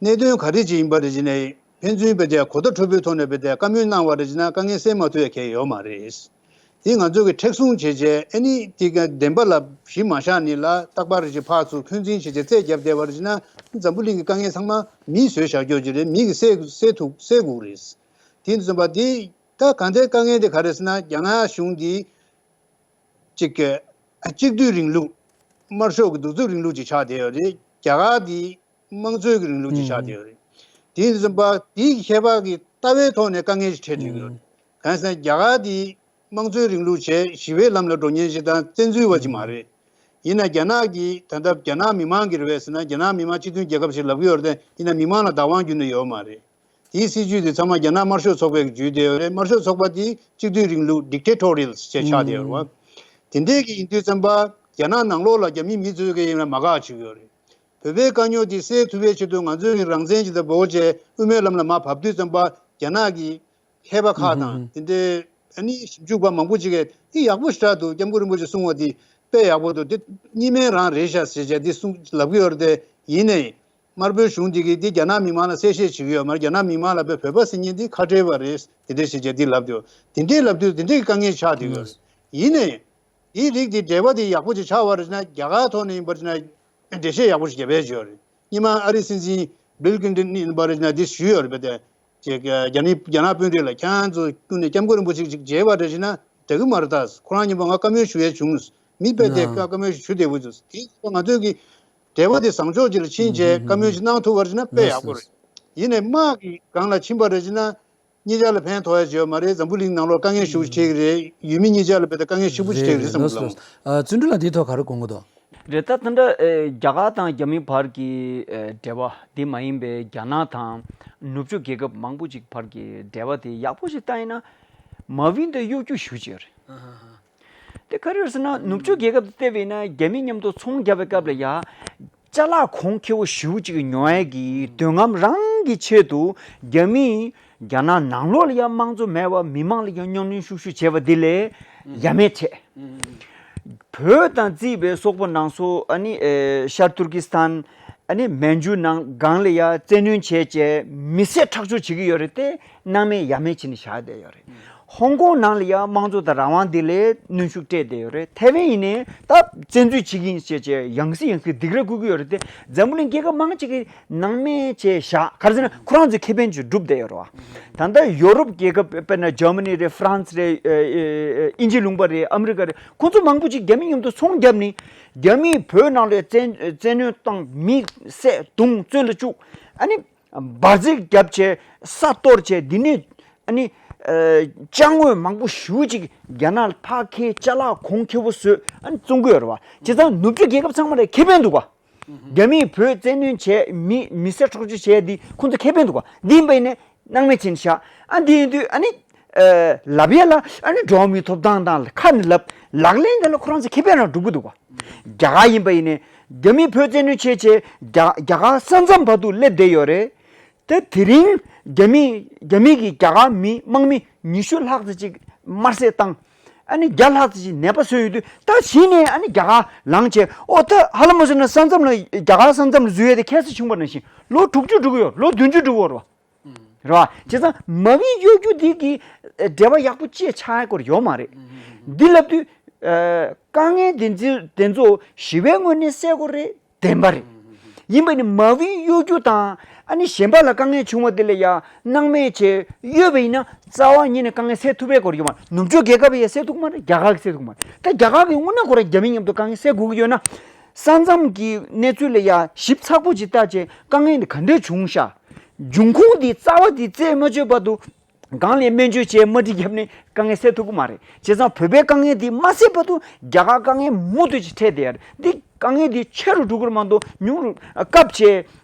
གནད་དོན་ག་རེ་ཅིག་ཡིན་པ་རེད་ཅེ་ནས་ཕན་ཚུན་བས་ཏེ་གོ་བརྡ་འཕྲོད་པོའི་ཐོག་ནས་བས་ཏེ་བཀའ་མོལ་གནང་བ་རེད་ཅེ་ན་དཀའ་ངལ་སེལ་མ་ཐུབ་ཡ་གང་ཡང་ཡོད་མ་རེད། དེ་ང་ཚོ་གི་མཁྲེགས་བཟུང་བྱས་རྗེས་ཨ་ནི་དེ་ག་བདེན་པ་ལ་གཞི་མ་བཞག་ནི་ལ་རྟག་པར་རེ་ཞིག་ཕར་ཚུར་འཁོན་འཛིན་བྱས་རྗེས་རྩད་བརྒྱབ་བསྡད་པ་རེད་ཅེ་ན་འཛམ་བུ་གླིང་གི་དཀའ་ངལ་ཚང་མ་མིས་བཟོས་བཞག་རྒྱུ་ཅིག་རེད། མི་གི་སེལ་སེལ་ཐུབ་སེལ་དགོས་རེད། དེ་ཡིན་དུས་ཙམ་པ་དེ་ད་གང་ལྟར་དཀའ་ངལ་དེ་ག་རེ་ཟེར་ན་རྒྱ་ནག་གཞུང་གིས་གཅིག་གི་གཅིག་སྡུད་རིང་ལུགས་དམར་ཤོག་གི་གདུག་རྩུབ་རིང་ལུགས་ཅིག་ཆགས་བསྡད་ཡོད་རེད། རྒྱ་གར་དེ་དམངས་གཙོའི་གི་རིང་ལུགས་ཅིག་ཆགས་བསྡད་ཡོད་རེད། དེ་ཡིན་དུས་ཙམ་པ་དེའི་ཁྱད་པར་གྱི་ལྟ་བའི་ཐོག་ནས་དཀའ་ངལ་ཞིག་འཕྲད་བསྡད་ཡོད་རེད། གང་ཟེར་ན་རྒྱ་གར་དེ་དམངས་གཙོའི་རིང་ལུགས་བྱས་ཞི་བའི་ལམ་ལ་འགྲོ་མཁན་ཞིག་དང་བཙན་འཛུལ་བ་ཅིག་མ་རེད། ཡིན་ན་རྒྱ་ནག་གི་ད་ལྟ་རྒྱ་ནག་མི་མང་གི་རེད་པས་ཟེར་ན་རྒྱ་ནག་མི་མང་སྤྱི་མཐུན་རྒྱལ་ཁབ་ཞིག་ལབ་ཀྱི་ཡོད་རེད་དེ་ཡིན་ན་མི་མང་ལ་བདག་དབང་རྒྱུ་ནི་ཡོད་མ་རེད། དེའི་སྲིད་ཇུས་དེ་ཚང་མ་རྒྱ་ནག་དམར་ཤོག་ཚོགས་པས་བརྒྱུད་བསྡད་ཡོད་རེད། དམར་ཤོག་ཚོགས་པ་དེ་གཅིག་སྡུད་རིང་ལུགས་dictatorial་ཞེས་ཆགས་བསྡད་ཡོད་རེད་བ། དེ་འདྲས་ཀྱི་ཡིན་དུས་ཙམ་པ་རྒྱ་ནག་ནང་ལོགས་ལ་རྒྱ་མི་མི་ཚོས་ཀྱི་ཡིན་ན་མ་དགའ་བྱེད་ཀྱི་ཡོད་རེད། བོད་པའི་དཀའ་རྙོག་འདི་སེལ་ཐུབ་པའི་ཆེད་དུ་ང་ཚོས་ཀྱི་རང་བཙན་ཅིག་དང་འབོ་བྱས་དབུ་མའི་ལམ་ལ་མར་བབས་དུས་ཙམ་པ་རྒྱ་ནག་གི་མཁས་པ་ཁག་དང་དེ་འདྲའི་ཨ་ནི་ཞིབ་འཇུག་པ་མང་པོ་ཅིག་གིས་འདི་ཡག་པོ་ཞེ་དྲག་འདུག་སྐྱབས་མགོན་རིན་པོ་ཆེ་གསུང་བ་འདི་དཔེ་ཡག་པོ་འདུག་འདི་གཉིས་སྨན་རང་རེད་ཤག་ཟེར་བྱས་འདི་གསུང་ལབ་ཀྱི་ཡོད་རེད་དེ་ཡིན་ནའི། དམར་པོའི་གཞུང་འདི་གིས་འདི་རྒྱ་ནག་མི་མང་ལ་གསལ་བཤད་བྱེད་ཀྱི་ཡོད་མ་རེད། རྒྱ་ནག་མི་མང་ལ་བོད་པ་ཟེར་མཁན་འདི་ཁ་བྲལ་བ་རེད། དེ་འདྲས་བྱས་བྱས་འདི་ལབ་དུས་དེ་འདྲས་ལབ་དུས་དེ་འདྲས་ཀྱི་དཀའ་ངལ་ཆགས་བསྡད་ཡོད་རེད། ཡིན་ནའི། འདིའི་རིགས་འདི་འབྲེལ་བ་འདི་ཡག་པོ་ཅིག་ཆགས་པ་རེད་ན་རྒྱ་གར་ཐོག་ནས་ཡིན་པར་ན་འགྲེལ་བཤད་ཡག་པོ་ཞིག་རྒྱབ་ཡས་བྱས་ཡོད་རེད། སྔོན་མ་ཨ་རིའི་སྲིད་འཛིན་བྷིལ་ཀིན་ཊོན་ཡིན་པ་རེད་ན་འདི་ཞུས་ཡོད་རེད་པས་དེ། ཅིག་རྒྱ་ནི་རྒྱ་ནག་དཔོན་རིགས་ལ་ཁྱེད་རང་ཚོ་ཀུན་ནས་སྐྱབས་མགོན་རིན་པོ་ཆེ་ཅིག་མཇལ་བ་རེད་ཟེར་ན་འགྲིག་གི་མ་རེད་ད། ཁོ་རང་མཉམ་པོ་ང་བཀའ་མོལ་ཞུ་ཡས་བྱུང་། མི་དཔེ་དེ་བཀའ་བཀའ་མོལ་ཞིག་ཞུ་བདེ་པོ་བྱུང་། དེ་ང་ཚོས་ཀྱི་འབྲེལ་བ་དེ་བཟང་ཕྱོགས་ཅིག་ལ་ཕྱིན་བྱས་བཀའ་མོལ་ཞིག་གནང་ཐུབ་པ་རེད་ན་དཔེ་ཡག་པོ་རེད། ཡིན་ནའི་དམག་གི་སྒང་ལ་ཕྱིན་པ་རེད་ཟེར་ན། གཉིས་ཆ་ལ་ཕན་ཐོགས་ཡ་བྱེད་ཡོད་མ་རེད། འཛམ་བུ་གླིང་ནང་ལོགས་དཀའ་ངལ་ཞེ་པོ་ཅིག་འཕྲད་ཀྱི་རེད། ཡུལ་མི་གཉིས་ཆ་ལ་དཔེ་ད་དཀའ་ངལ་ཞེ་པོ་ཅིག་འཕྲད་ཀྱི་རེད་བསམ་གྱི་འདུག་ཨ་བརྩོན་འགྲུས་ལགས་འདིའི་ཐོག་ག་རེ་དགོངས་ཀྱི་འདུག་རེད་ད། ད་ལྟ་ཨེ་རྒྱ་གར་དང་རྒྱ་མིའི་བར་གྱི་ཨེ་འབྲེལ་བ་འདི་མ་ཡིན་པའི་རྒྱ་ནག་དང་ནུབ་ཕྱོགས་རྒྱལ་ཁབ་མང་པོ་ཅིག་བར་གྱི་འབྲེལ་བ་དེ་ཡག་པོ་ཞིག་བལྟས་ཡིན་ན་མ་བིན་དུ་གཡོ་སྒྱུ་ཞེ་པོ་ཅིག་ཡོད་རེད། དེ་ག་རེ་རེད་ཟེར་ན་ནུབ་ཕྱོགས་རྒྱལ་ཁབ་དེ་བལྟས་པ་ཡིན་ན་རྒྱ་མི་མཉམ་དུ་ཚོང་རྒྱག་པའི་སྐབས་ལ་ཡ། ཅ་ལག་གོང་ཁེ་པོ་ཞེ་པོ་ཅིག་ཉོ་ཡས་ཀྱི་འདོད་རྔམ་རང་གི་ཆེད་དུ་རྒྱ་མིས་རྒྱ་ནག་ནང་ལོགས་ལ་ཡང་དམངས་གཙོ་མེད་པ་མི་མང་ལ་ཡང་གཉོམ་གཉོམ་ཤུགས་ཤུགས་བྱས་པ་འདི་ལས་ཡ་མེད་ཆེ། བོད་དང་རྩིས་པའི་སོག་པོ་ནང་སོ་ཨ་ནི་ཨེ་ཤར་ཏུར་ཀི་སི་ཐན་ཨ་ནི་མན་ཇུ་ནང་སྒང་ལ་ཡང་བཙན་གནོན་བྱས་བྱས་མི་བསད་ཁྲག་སྦྱོར་བྱེད་ཀྱི་ཡོད་རེད་དེ་སྣང་མེད་ཡ་མེད་བྱས་ནས་བཞག་བསྡད་ཡོད་རེད། ཧོང་ཀོང་ནང་ལ་ཡང་དམངས་གཙོ་དང་རང་དབང་འདི་ལས་གནོན་ཤུགས་སྤྲད་བསྡད་ཡོད་རེད། ཐའེ་ཝན་ཡིན་ནའི་ད་བཙན་འཛུལ་བྱེད་ཀྱི་ཡིན་ཞེས་བྱས་ཡང་སེ་ཡང་སེ་སྡིགས་ར་བསྐུལ་གྱི་ཡོད་རེད་དེ་འཛམ་བུ་གླིང་རྒྱལ་ཁབ་མང་ཆེ་གིས་སྣང་མེད་བྱས་བཞག་ག་རེ་ཟེར་ན་ཁོ་རང་ཚོའི་ཁེ་ཕན་ཅིག་བསྒྲུབས་བསྡད་ཡོད་རེད་བ། ད་ལྟ་ཡོ་རོབ་རྒྱལ་ཁབ་དཔེར་ན་འཇར་མ་ནི་རེད། ཧྥ་རན་སི་རེད། ཨེ་ཨེ་ཨེ་དབྱིན་ཇི་ལུང་པ་རེད། ཨ་མི་རི་ཀ་རེད། ཁོ་ཚོ་མང་པོ་ཅིག་རྒྱ་མི་མཉམ་དུ་ཚོང་བརྒྱབ་ནས་རྒྱ་མིས་བོད་ནང་ལ་བཙན་བཙན་གནོན་བཏང་མི་བསད་རྡུང་བཙོན་ལ་བཅུག་ཨ་ནི། འབར་རྫས་བརྒྱབ་བྱས་ས་གཏོར་བྱས་འདི་ནས་ཨ་ནི་ཅ་དངོས་མང་པོ་ཞེ་པོ་ཅིག་རྒྱ་ནག་ལ་ཕར་འཁྱེར་ཅ་ལག་གོང་ཁེ་པོ་བཟོས་ཨ་ནི་བཙོང་གི་ཡོད་རེད་བ། བྱས་ཙང་ནུབ་ཕྱོགས་རྒྱལ་ཁབ་ཚང་མ་ལ་ཁེ་ཕན་འདུག་བ། རྒྱ་མིས་བོད་བཙན་གནོན་བྱས། མི་མི་བསད་འཕྲོག་བཅོམ་བྱས་འདི་ཁོང་ཚོ་ཁེ་ཕན་འདུག་ག་འདི་ཡིན་པ་ཡིན་ནས་སྣང་མེད་བྱས་ནས་བཞག་ཨ་འདི་ཡིན་དུས་ཨ་ནི། ལབ་ཡས་ལ་ཨ་ནི་འགྲོ་བ་མིའི་ཐོབ་ཐང་དང་ཁ་ནས་ལབ། ལག་ལེན་དེ་ལ་ཁོ་རང་ཚོ་ཁེ་ཕན་རང་སྒྲུབ་ཀྱི་འདུག་ག་རྒྱ་གར་ཡིན་པ་ཡིན་ནས་རྒྱ་མིས་བོད་བཙན་གནོན་བྱས་བྱས་རྒྱ་རྒྱ་གར་ས་མཚམས་བར་དུ་སླེབས་བསྡད་ཡོད་རེད། ད་དེ་རིང་རྒྱ་མི་རྒྱ་མི་གིས་རྒྱ་གར་མི་དམག་མི་ཉི་ཤུ་ལྷག་ཙམ་ཅིག་དམར་བསད་བཏང་། ཨ་ནི་བརྒྱ་ལྷག་ཙམ་ཅིག་ནད་པ་བཟོས་ཡོད་དུས་ད་གཞི་ནས་ཨ་ནི་རྒྱ་གར་ལངས་བྱས་ཨོ་ད་ཧ་ལམ་མ་བཟོས་ན་ས་མཚམས་ལ་རྒྱ་གར་ས་མཚམས་ལ་འཛུལ་ཡས་དེ་ཁ་སང་བྱུང་བ་ནང་བཞིན་ལོ་དྲུག་ཅུ་འགྲོ་གི་ཡོད། ལོ་བདུན་ཅུ་འགྲོ་གི་ཡོད་རེད་བ། རེད་བ། བྱས་ཙང་མ་བི་གཡོ་སྒྱུ་འདི་གི་འབྲེལ་བ་ཡག་པོ་ཅིག་ཆགས་ཡ་སྐོར་ཡོད་མ་རེད། འདི་ལབ་དུས་དཀའ་ངལ་འདི་ཚོ་དེ་ཚོ་ཞི་བའི་ངོས་ནས་སེལ་དགོས་རེད། བདེན་པ་རེད། ཡིན་པ་ནི་མ་བི་གཡོ་སྒྱུ་དང་ཨ་ནི་གཞན་པ་ལ་དཀའ་ངལ་བྱུང་བ་དེ་ལ་ཡ་སྣང་མེད་བྱས་གཡོས་པ་ཡིན་ན་རྩ་བ་ཉིད་ནས་དཀའ་ངལ་སེལ་ཐུབ་པའི་སྐོར་ཡོད་མ་རེད། ནུབ་ཕྱོགས་རྒྱལ་ཁབ་ཡ་སེལ་ཐུབ་ཀྱི་མ་རེད། རྒྱ་གར་གྱིས་སེལ་ཐུབ་ཀྱི་མ་རེད། ད་རྒྱ་གར་གྱིས་དངོས་གནས་ཁོ་རང་རྒྱ་མི་མཉམ་དུ་དཀའ་ངལ་སེལ་དགོས་ཀྱི་ཡོད་ན། ས་མཚམས་ཀྱི་གནས་ཚུལ་ལ་ཡ་ཞིབ་ཚགས་པོ་ཅིག་བལྟས་བྱས་དཀའ་ངལ་འདི་ག་འདྲས་བྱུང་ཤག་འབྱུང་ཁུངས་འདི་རྩ་བ་འདི་རྩད་མ་གཅོད་བར་དུ་སྒང་ལ་སྨན་བཅོས་བྱས་དམར་ཁྲིད་བརྒྱབ་ནས་དཀའ་ངལ་སེལ་ཐུབ་ཀྱི་མ་རེད། བྱས་ཙང་བོད་པའི་དཀའ་ངལ་འདི་མ་སེལ་བར་དུ་རྒྱ་གར་དཀའ་ངལ་མུ་མཐུད་ཅིག་འཕྲད་བསྡད་ཡ་རེད། འདི་དཀའ་ངལ་འདི་ཆེ་རུ་འགྲོ་གི་རེད་མ་གཏོགས་ཉུང་རུ་བཀབ་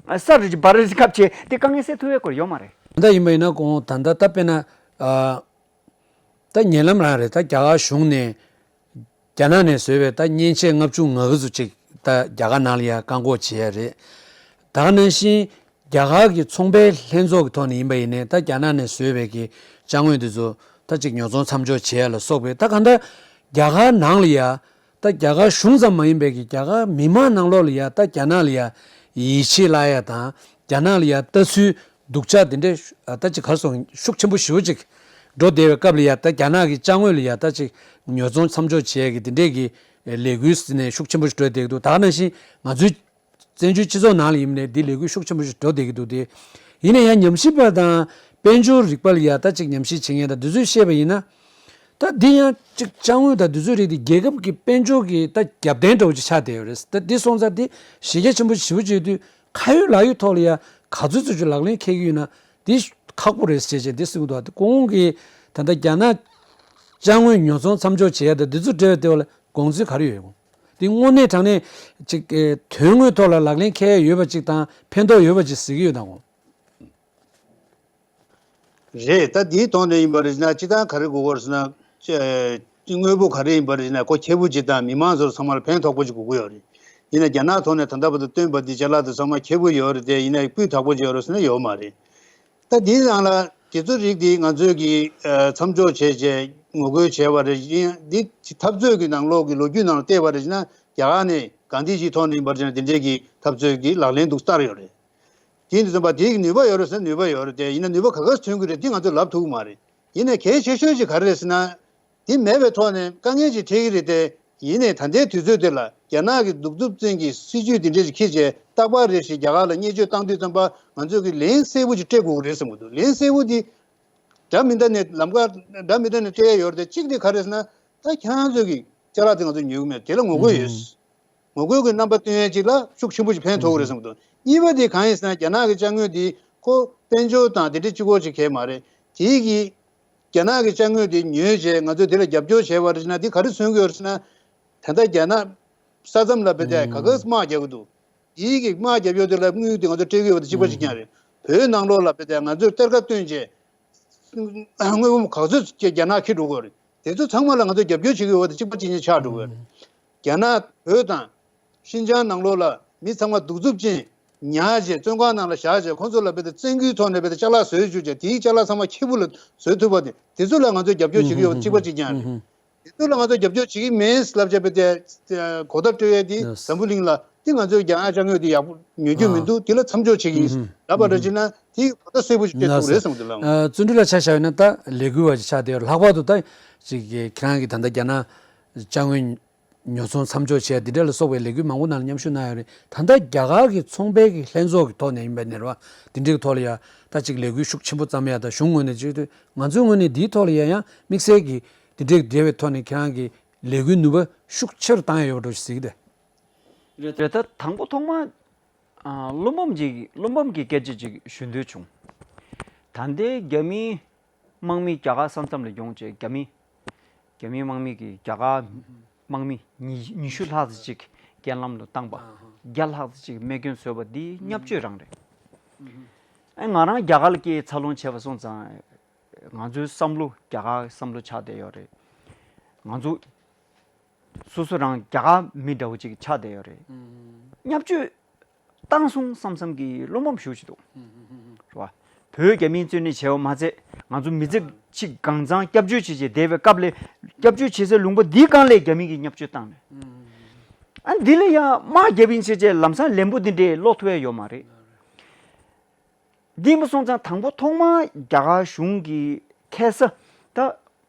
བྱས་ས་རུ་ཅིག་འབར་རུ་ཅིག་བཀབ་བྱས་འདི་དཀའ་ངལ་སེལ་ཐུབ་ཡ་སྐོར་ཡོད་མ་རེད། ད་ཡིན་པ་ཡིན་ན་གོང་ད་ལྟ་ད་དཔེར་ན་ཨ། ད་ཉེ་ལམ་རང་རེད། ད་རྒྱ་གར་གཞུང་ནས་རྒྱ་ནག་ནས་བཟོས་པའི་ད་མཉེན་ཆས་ལྔ་བཅུ་ང་དགུ་ཙམ་ཅིག་ད་རྒྱ་གར་ནང་ལ་ཡ་བཀག་འགོག་བྱེད་ཡ་རེད། ད་ག་ནང་བཞིན་རྒྱ་གར་གྱི་ཚོང་པའི་ལྷན་ཚོགས་ཀྱི་ཐོག་ནས་ཡིན་པ་ཡིན་ནའི་ད་རྒྱ་ནག་ནས་བཟོས་པའི་གི་ཅ་དངོས་འདི་ཚོ་ད་ཅིག་ཉོ་ཚོང་མཚམས་འཇོག་བྱེད་ཡ་ལ་སོགས་པའི་ད་གང་ལྟར་རྒྱ་གར་ནང་ལ་ཡ། ད་རྒྱ་གར་གཞུང་ཙམ་མ་ཡིན་པའི་གི་རྒྱ་གར་མི་མང་ནང་ལོགས་ལ་ཡ་ད་རྒྱ་ནག་ལ་ཡ་ཡིད་ཆེས་བརླག་ཡ་དང་རྒྱ་ནག་ལ་ཡ་ལྟ་ཚུལ་སྡུག་ཅག་དེ་འདྲས་ད་ཅིག་གར་སོང་ཤུགས་ཆེན་པོ་ཞེ་པོ་ཅིག་འགྲོ་བསྡད་པའི་སྐབས་ལ་ཡ་ད་རྒྱ་ནག་གི་ཅ་དངོས་ལ་ཡ་ད་ཅིག་ཉོ་ཚོང་མཚམས་འཇོག་བྱེད་ཡ་གི་དེ་འདྲས་གི་ལས་འགུལ་ཟེར་ནས་ཤུགས་ཆེན་པོ་ཞིག་འགྲོ་བསྡད་ཀྱི་འདུག་ད་ག་ནང་བཞིན་ང་ཚོའི་བཙན་བྱོལ་སྤྱི་ཚོགས་ནང་ལ་ཡིན་ནའི་འདི་ལས་འགུལ་ཤུགས་ཆེན་པོ་ཞིག་འགྲོ་བསྡད་ཀྱི་འདུག་སྟེ། ཡིན་ན་ཡང་ཉམས་ཞིབ་པ་དང་དཔལ་འབྱོར་རིག་པ་ལ་ཡ་ད་ཅིག་ཉམས་ཞིབ་བྱེད་མཁན་དང་འདི་ཚོས་བཤད་པ་ཡིན་ན། ད་འདི་ཡང་ཅིག་ཅ་དངོས་དང་འདི་ཚོའི་རིགས་དེ་རྒྱལ་ཁབ་ཀྱི་དཔལ་འབྱོར་གྱི་ད་རྒྱབ་རྟེན་འདྲ་བོ་ཅིག་ཆགས་བསྡད་ཡོད་རེད། ད་འདི་སོང་ཙང་འདི་གཞི་རྒྱ་ཆེན་པོ་ཞེ་པོ་ཅིག་ཡོད་དུས་ཁ་ཡོད་ལག་ཡོད་ཐོག་ལ་ཡ་ག་ཚོད་ཚོད་ཅིག་ལག་ལེན་འཁེལ་གྱི་ཡོད་ན་འདི་ཁག་པོ་རེད་ཟེར་བྱས་འདི་གསུང་གི་འདུག་ད་གོང་གི་ད་ལྟ་རྒྱ་ནག་ཅ་དངོས་ཉོ་ཚོང་མཚམས་འཇོག་བྱེད་ཡ་ད་འདི་ཚོ་འབྲེལ་བ་དེ་བ་ལ་དགོངས་ཚུལ་ག་རེ་ཡོད་གོང་། འདི་དངོས་གནས་དྲང་གནས་ཅིག་ཨེ་དོན་དངོས་ཐོག་ལ་ལག་ལེན་འཁེལ་ཡོད་པ་ཅིག་དང་ཕན་ཐོགས་ཡོད་པ་ཅིག་གཟིགས་ཀྱི་ཡོད་དམ་གོ། རེད། ད་འདིའི་ཐོག་ནས་ཡིན་པ་རེད་ན་སྤྱི་བཏང་ག་རེ་དགོས་ཀྱི་ཡོད་རེད་ཟེར་ན། ཅེ་དངོས་པོ་ག་རེ་ཡིན་པ་རེད་ཟེར་ན་ཁོ་ཁྱད་པོ་ཅིག་དང་མི་མང་ཚོར་ཚང་མ་ལ་ཕན་ཐོགས་པོ་ཅིག་དགོས་ཀྱི་ཡོད་རེད། ཡིན་ན་རྒྱ་ནག་ཐོག་ནས་ད་ལྟ་བར་དུ་བཏོན་པ་འདི་ཅ་ལག་དེ་ཚང་མ་ཁྱད་པོ་ཡོད་རེད་དེ་ཡིན་ན་སྤུས་དག་པོ་ཅིག་ཡོད་རེད་ཟེར་ན་ཡོད་མ་རེད། ད་འདིའི་ནང་ལ་དེ་ཚོ་རིགས་འདི་ང་ཚོས་ཀྱི་ཨ་མཚམས་འཇོག་བྱས་རྗེས་ངོ་རྒོལ་བྱས་པ་རེད། ཡིན་འདི་འཐབ་རྩོད་ཀྱི་ནང་ལོགས་ཀྱི་ལོ་རྒྱུས་ནང་ལ་བལྟས་པ་རེད་ན་རྒྱ་གར་ནས་གྷན་དྷི་ཇིའི་ཐོག་ནས་ཡིན་པར་བྱས་ན་དེ་འདྲའི་གི་འཐབ་རྩོད་ཀྱི་ལག་ལེན་འདུག་བསྟར་ཡོད་རེད། དེ་ཡིན་དུས་ཙམ་པ་དེའི་ནུས་པ་ཡོད་རེད་ཟེར་ན་ནུས་པ་ཡོད་རེད་དེ་ཡིན་ན་ནུས་པ་ག་ག་ཐོན་གྱི་རེད་དེ་ང་ཚོས་ལབ་ཐུབ་ཀྱི་མ་རེད། ཡིན་ནའི་གལ་ཆེ་ཤོས་ཅིག་ག་རེ་རེད་ཟེར་ན། དེ་མེད་པའི་ཐོག་ནས་དཀའ་ངལ་ཅིག་འཕྲད་ཀྱི་རེད་དེ། ཡིན་ནའི་ད་ལྟའི་དུས་ཚོད་འདི་ལ་རྒྱ་ནག་གི་གདུག་རྩུབ་ཅན་གྱི་སྲིད་ཇུས་འདི་འདྲས་ཅིག་འཁྱེར་བྱས་རྟག་པར་རེ་བཞིན་རྒྱ་གར་ལ་བརྙས་བཅོས་བཏང་དུས་ཙམ་པ་ང་ཚོས་ཀྱི་ལན་གསལ་པོ་ཅིག་སྤྲད་དགོས་ཀྱི་རེད་བསམ་གྱི་འདུག་ལན་གསལ་པོ་འདི་འདྲ་མི་འདྲ་ནས་ལམ་ཁ་འདྲ་མི་འདྲ་ནས་སྤྲད་ཡ་ཡོད་རེད་དེ་གཅིག་འདི་ག་རེ་ཟེར་ན་ད་ཁྱེད་རང་ཚོས་ཀྱི་ཅ་ལག་དེ་ང་ཚོས་ཉོ་གི་མེད་དེ་ལ་ངོ་རྒོལ་ཡོད། ངོ་རྒོལ་གྱི་རྣམ་པ་སྟོན་ཡས་ཅིག་ལ་ཤུགས་ཆེན་པོ་ཞིག་ཕན་ཐོགས་ཀྱི་རེད་བསམ་གྱི་འདུག་གཉིས་པ་དེ་གང་ཡིན་ཟེར་ན་རྒྱ་ནག་གི་ཅ་དངོས་དེ་ཁོ་དཔལ་འབྱོར་དང་དེ་འདྲའི་གཅིག་པོ་ཅིག་གས་མ་རེད། དེའི་གི་རྒྱ་ནག་གི་ཅ་དངོས་དེ་ཉོས་རྗེས་ང་ཚོས་དེ་ལ་རྒྱབ་སྐྱོར་བྱས་པ་རེད་ཟེར་ན་དེ་ག་རེ་མཚོན་གྱི་ཡོད་རེད་ཟེར་ན། ད་ལྟ་རྒྱ་ནག་ས་མཚམས་ལ་དཔེ་དེ་ག་ག་དམག་རྒྱག་གི་འདུག་དེའི་གི་དམག་རྒྱབ་ཡོད་དེ་ལ་དངུལ་དེ་ང་ཚོས་སྤྲད་ཀྱི་ཡོད་པ་དང་གཅིག་པ་གཅིག་རྐྱང་རེད། བོད་ནང་ལོགས་ལ་དཔེ་དེ་ང་ཚོས་གཏེར་ཁ་བཏོན་རྗེས། དངོས་པོ་ག་ཚོད་ཀྱི་རྒྱ་ནག་ཁྱེར་འགྲོ་གི་ཡོད་རེད། དེ་ཚོ་ཚང་མ་ལ་ང་ཚོ་རྒྱབ་སྐྱོར་བྱེད་ཀྱི་ཡོད་པ་དང་གཅིག་པ་གཅིག་རྐྱང་ཆགས་འགྲོ་གི་ཡོད་རེད། རྒྱ་ནག་བོད་དང་ཤིན་ཅང་ནང་ལོགས་ལ་མི་ཚང་མ་གདུག་རྩུབ་ཅན་ཉར་བྱས་བཙོན་ཁང་ནང་ལ་བཞག་བྱས་ཁོང་ཚོ་ལ་དཔེ་དེ་བཙན་སྐུལ་ཐོག་ནས་དཔེ་དེ་ཅ་ལག་བཟོས་བཅུག་བྱས་དེའི་ཅ་ལག་ཚང་མ་ཁྱེད་བུ་ལ་བཟོས་ཐུབ་པ་དེ་དེ་ཚོ་ལ་ང་ཚོ་རྒྱབ་སྐྱོར་བྱེད་ཀྱི་ཡོད་པ་གཅིག་པ་གཅིག་རྐྱང་རེད། དེ་ཚོ་ལ་ང་ཚོ་རྒྱབ་སྐྱོར་བྱེད་ཀྱི་མིན་ལབ་བྱས་པའི་དེ་གོ་བརྡ་སྤྲོད་ཡས་དེ་འཛམ་བུ་གླིང་ལ་དེ་ང་ཚོས་རྒྱ་ནག་ཅ་དངོས་དེ་ཡག་པོ་ཉོ་རྒྱུ་མི་འདུག་དེ་ལ་མཚམས་འཇོག་བྱེད་ཀྱི་ཡིན་ལབ་པ་འདྲ་བྱས་ན་དེ་གོ་བརྡ་གསལ་པོ་ཞིག་སྤྲད་ཐུབ་རེད་བསམ་གྱི་འདུག་ལགས། བརྩོན་འགྲུས་ལ་ཆ་བཞག་ཡོད་ན་ད་ལས་འགུལ་བ་ཞིག་ཆགས་བསྡད་ཡོད་རེད། ལྷག་པར་དུ་ད་ཅིག་ཁྱེད་རང་གིས་ད་ལྟ་རྒྱ་ནག་ཅ་དངོས་ཉོ་ཚོང་མཚམས་འཇོག་བྱས་འདི་འདྲ་ལ་སོགས་པའི་ལས་འགུལ་མང་པོ་ནང་ལ་མཉམ་ཞུགས་གནང་ཡོད་རེད། ད་ལྟ་རྒྱ་གར་གྱི་ཚོང་པའི་གི་ལྷན་ཚོགས་ཀྱི་ཐོག་ནས་ཡིན་པ་ནས་རེད་བ། འདི་འདྲའི་ཐོག་ལ་ཡ་ད་ཅིག་ལས་འགུལ་ཤུགས་ཆེན་པོ་བརྩམས་ཡ་ད་གཞུང་ངོས་ནས་བྱེད་དུས་ང་ཚོའི་ངོས་ནས་འདིའི་ཐོག་ལ་ཡ་ཡང་དམིགས་བསལ་གྱི་འདི་འདྲའི་འབྲེལ་བའི་ཐོག་ནས་ཁྱེད་རང་གི་ལས་འགུལ་ནུས་པ་ཤུགས་ཆེ་རུ་བཏང་ཡ་ཡོད་པ་འདྲ་ཞིག་གཟིགས་ཏེ། རེད་ད་དང་པོ་ཐོག་མ་ཨ་བློ་ཕམ་ཅིག་བློ་ཕམ་གྱི་སྐད་ཆ་ཅིག་ཞུ་འདོད་བྱུང་། ད་ལྟའི་རྒྱ་མིའི་དམག་མི་རྒྱ་གར་ས་མཚམས་ལ་ཡོང་བྱས་རྒྱ་མི་རྒྱ་མིའི་དམག་མི་གིས་རྒྱ་གར་དམག་མི་ཉི་ཉི་ཤུ་ལྷག་ཙམ་ཅིག་ རྐྱེན་ལམ་དུ་བཏང་པ། ཨ་ཧ། བརྒྱ་ལྷག་ཙམ་ཅིག་རྨས་སྐྱོན་བཟོས་པ་འདི་བརྙས་བཅོས་རང་རེད། ཨ་ང་རང་རྒྱ་གར་ལ་སྐྱེས་འཚར་ལོངས་བྱས་པ་སོང་ཙང་། ང་ཚོའི་བསམ་བློ་རྒྱ་གར་གྱི་བསམ་བློ་ཆགས་བསྡད་ཡོད་རེད། ང་ཚོ་སོ་སོ་རང་རྒྱ་གར་མི་འདྲ་བོ་ཅིག་ཆགས་བསྡད་ཡོད་རེད། བརྙས་བཅོས་བཏང་སོང་བསམ་བསམ་གྱི་བློ་ཕམ་ཞེ་པོ་ཅིག་འདུག་རེད་བ། བོད་རྒྱ་མིའི་རྩོད་གནས་བྱས་པ་མ་ཚད། ང་ཚོ་མི་ཚེ་གཅིག་གང་ཚང་སྐྱབས་བཅོལ་བྱས་བྱས་བསྡད་པའི་སྐབས་ལ། སྐྱབས་བཅོལ་བྱེད་སའི་ལུང་པ་འདིའི་སྒང་ལ་རྒྱ་མི་གིས་བརྙས་བཅོས་བཏང་ནས། ཨ་འདི་ལ་ཡང་དམག་རྒྱབ་ཡིན་ཟེར་བྱས་ལམ་སང་ལན་པོ་འདི་འདྲས་སློག་ཐུབ་ཡ་ཡོད་མ་རེད། འདི་མ་སོང་ཙང་དང་པོ་ཐོག་མར་རྒྱ་གར་གཞུང་གིས་ཁ་སང་ད་